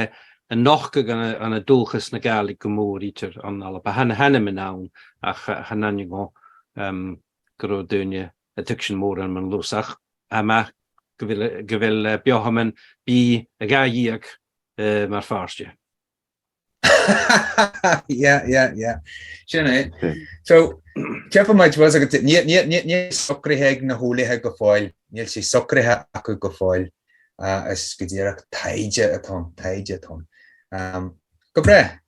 an nochtadh an dúchas na Gàidhlig go mór ítear an Alba. Tha na hainm in ann ach chan aithne go go raibh daoine a tuig sin mórán man lus ach tha maith go bhfuil go bhfuil beothaman bí a gha dhiaidh mar pháiste.
Yeah, yeah, yeah. Sin é. So, ceapann muid, bhfuil agat, níl socraithe ag na heolaithe go fóill, níl sé socraithe acu go fóill, is go díreach taighde atá ann, taighde atá ann. Go breá.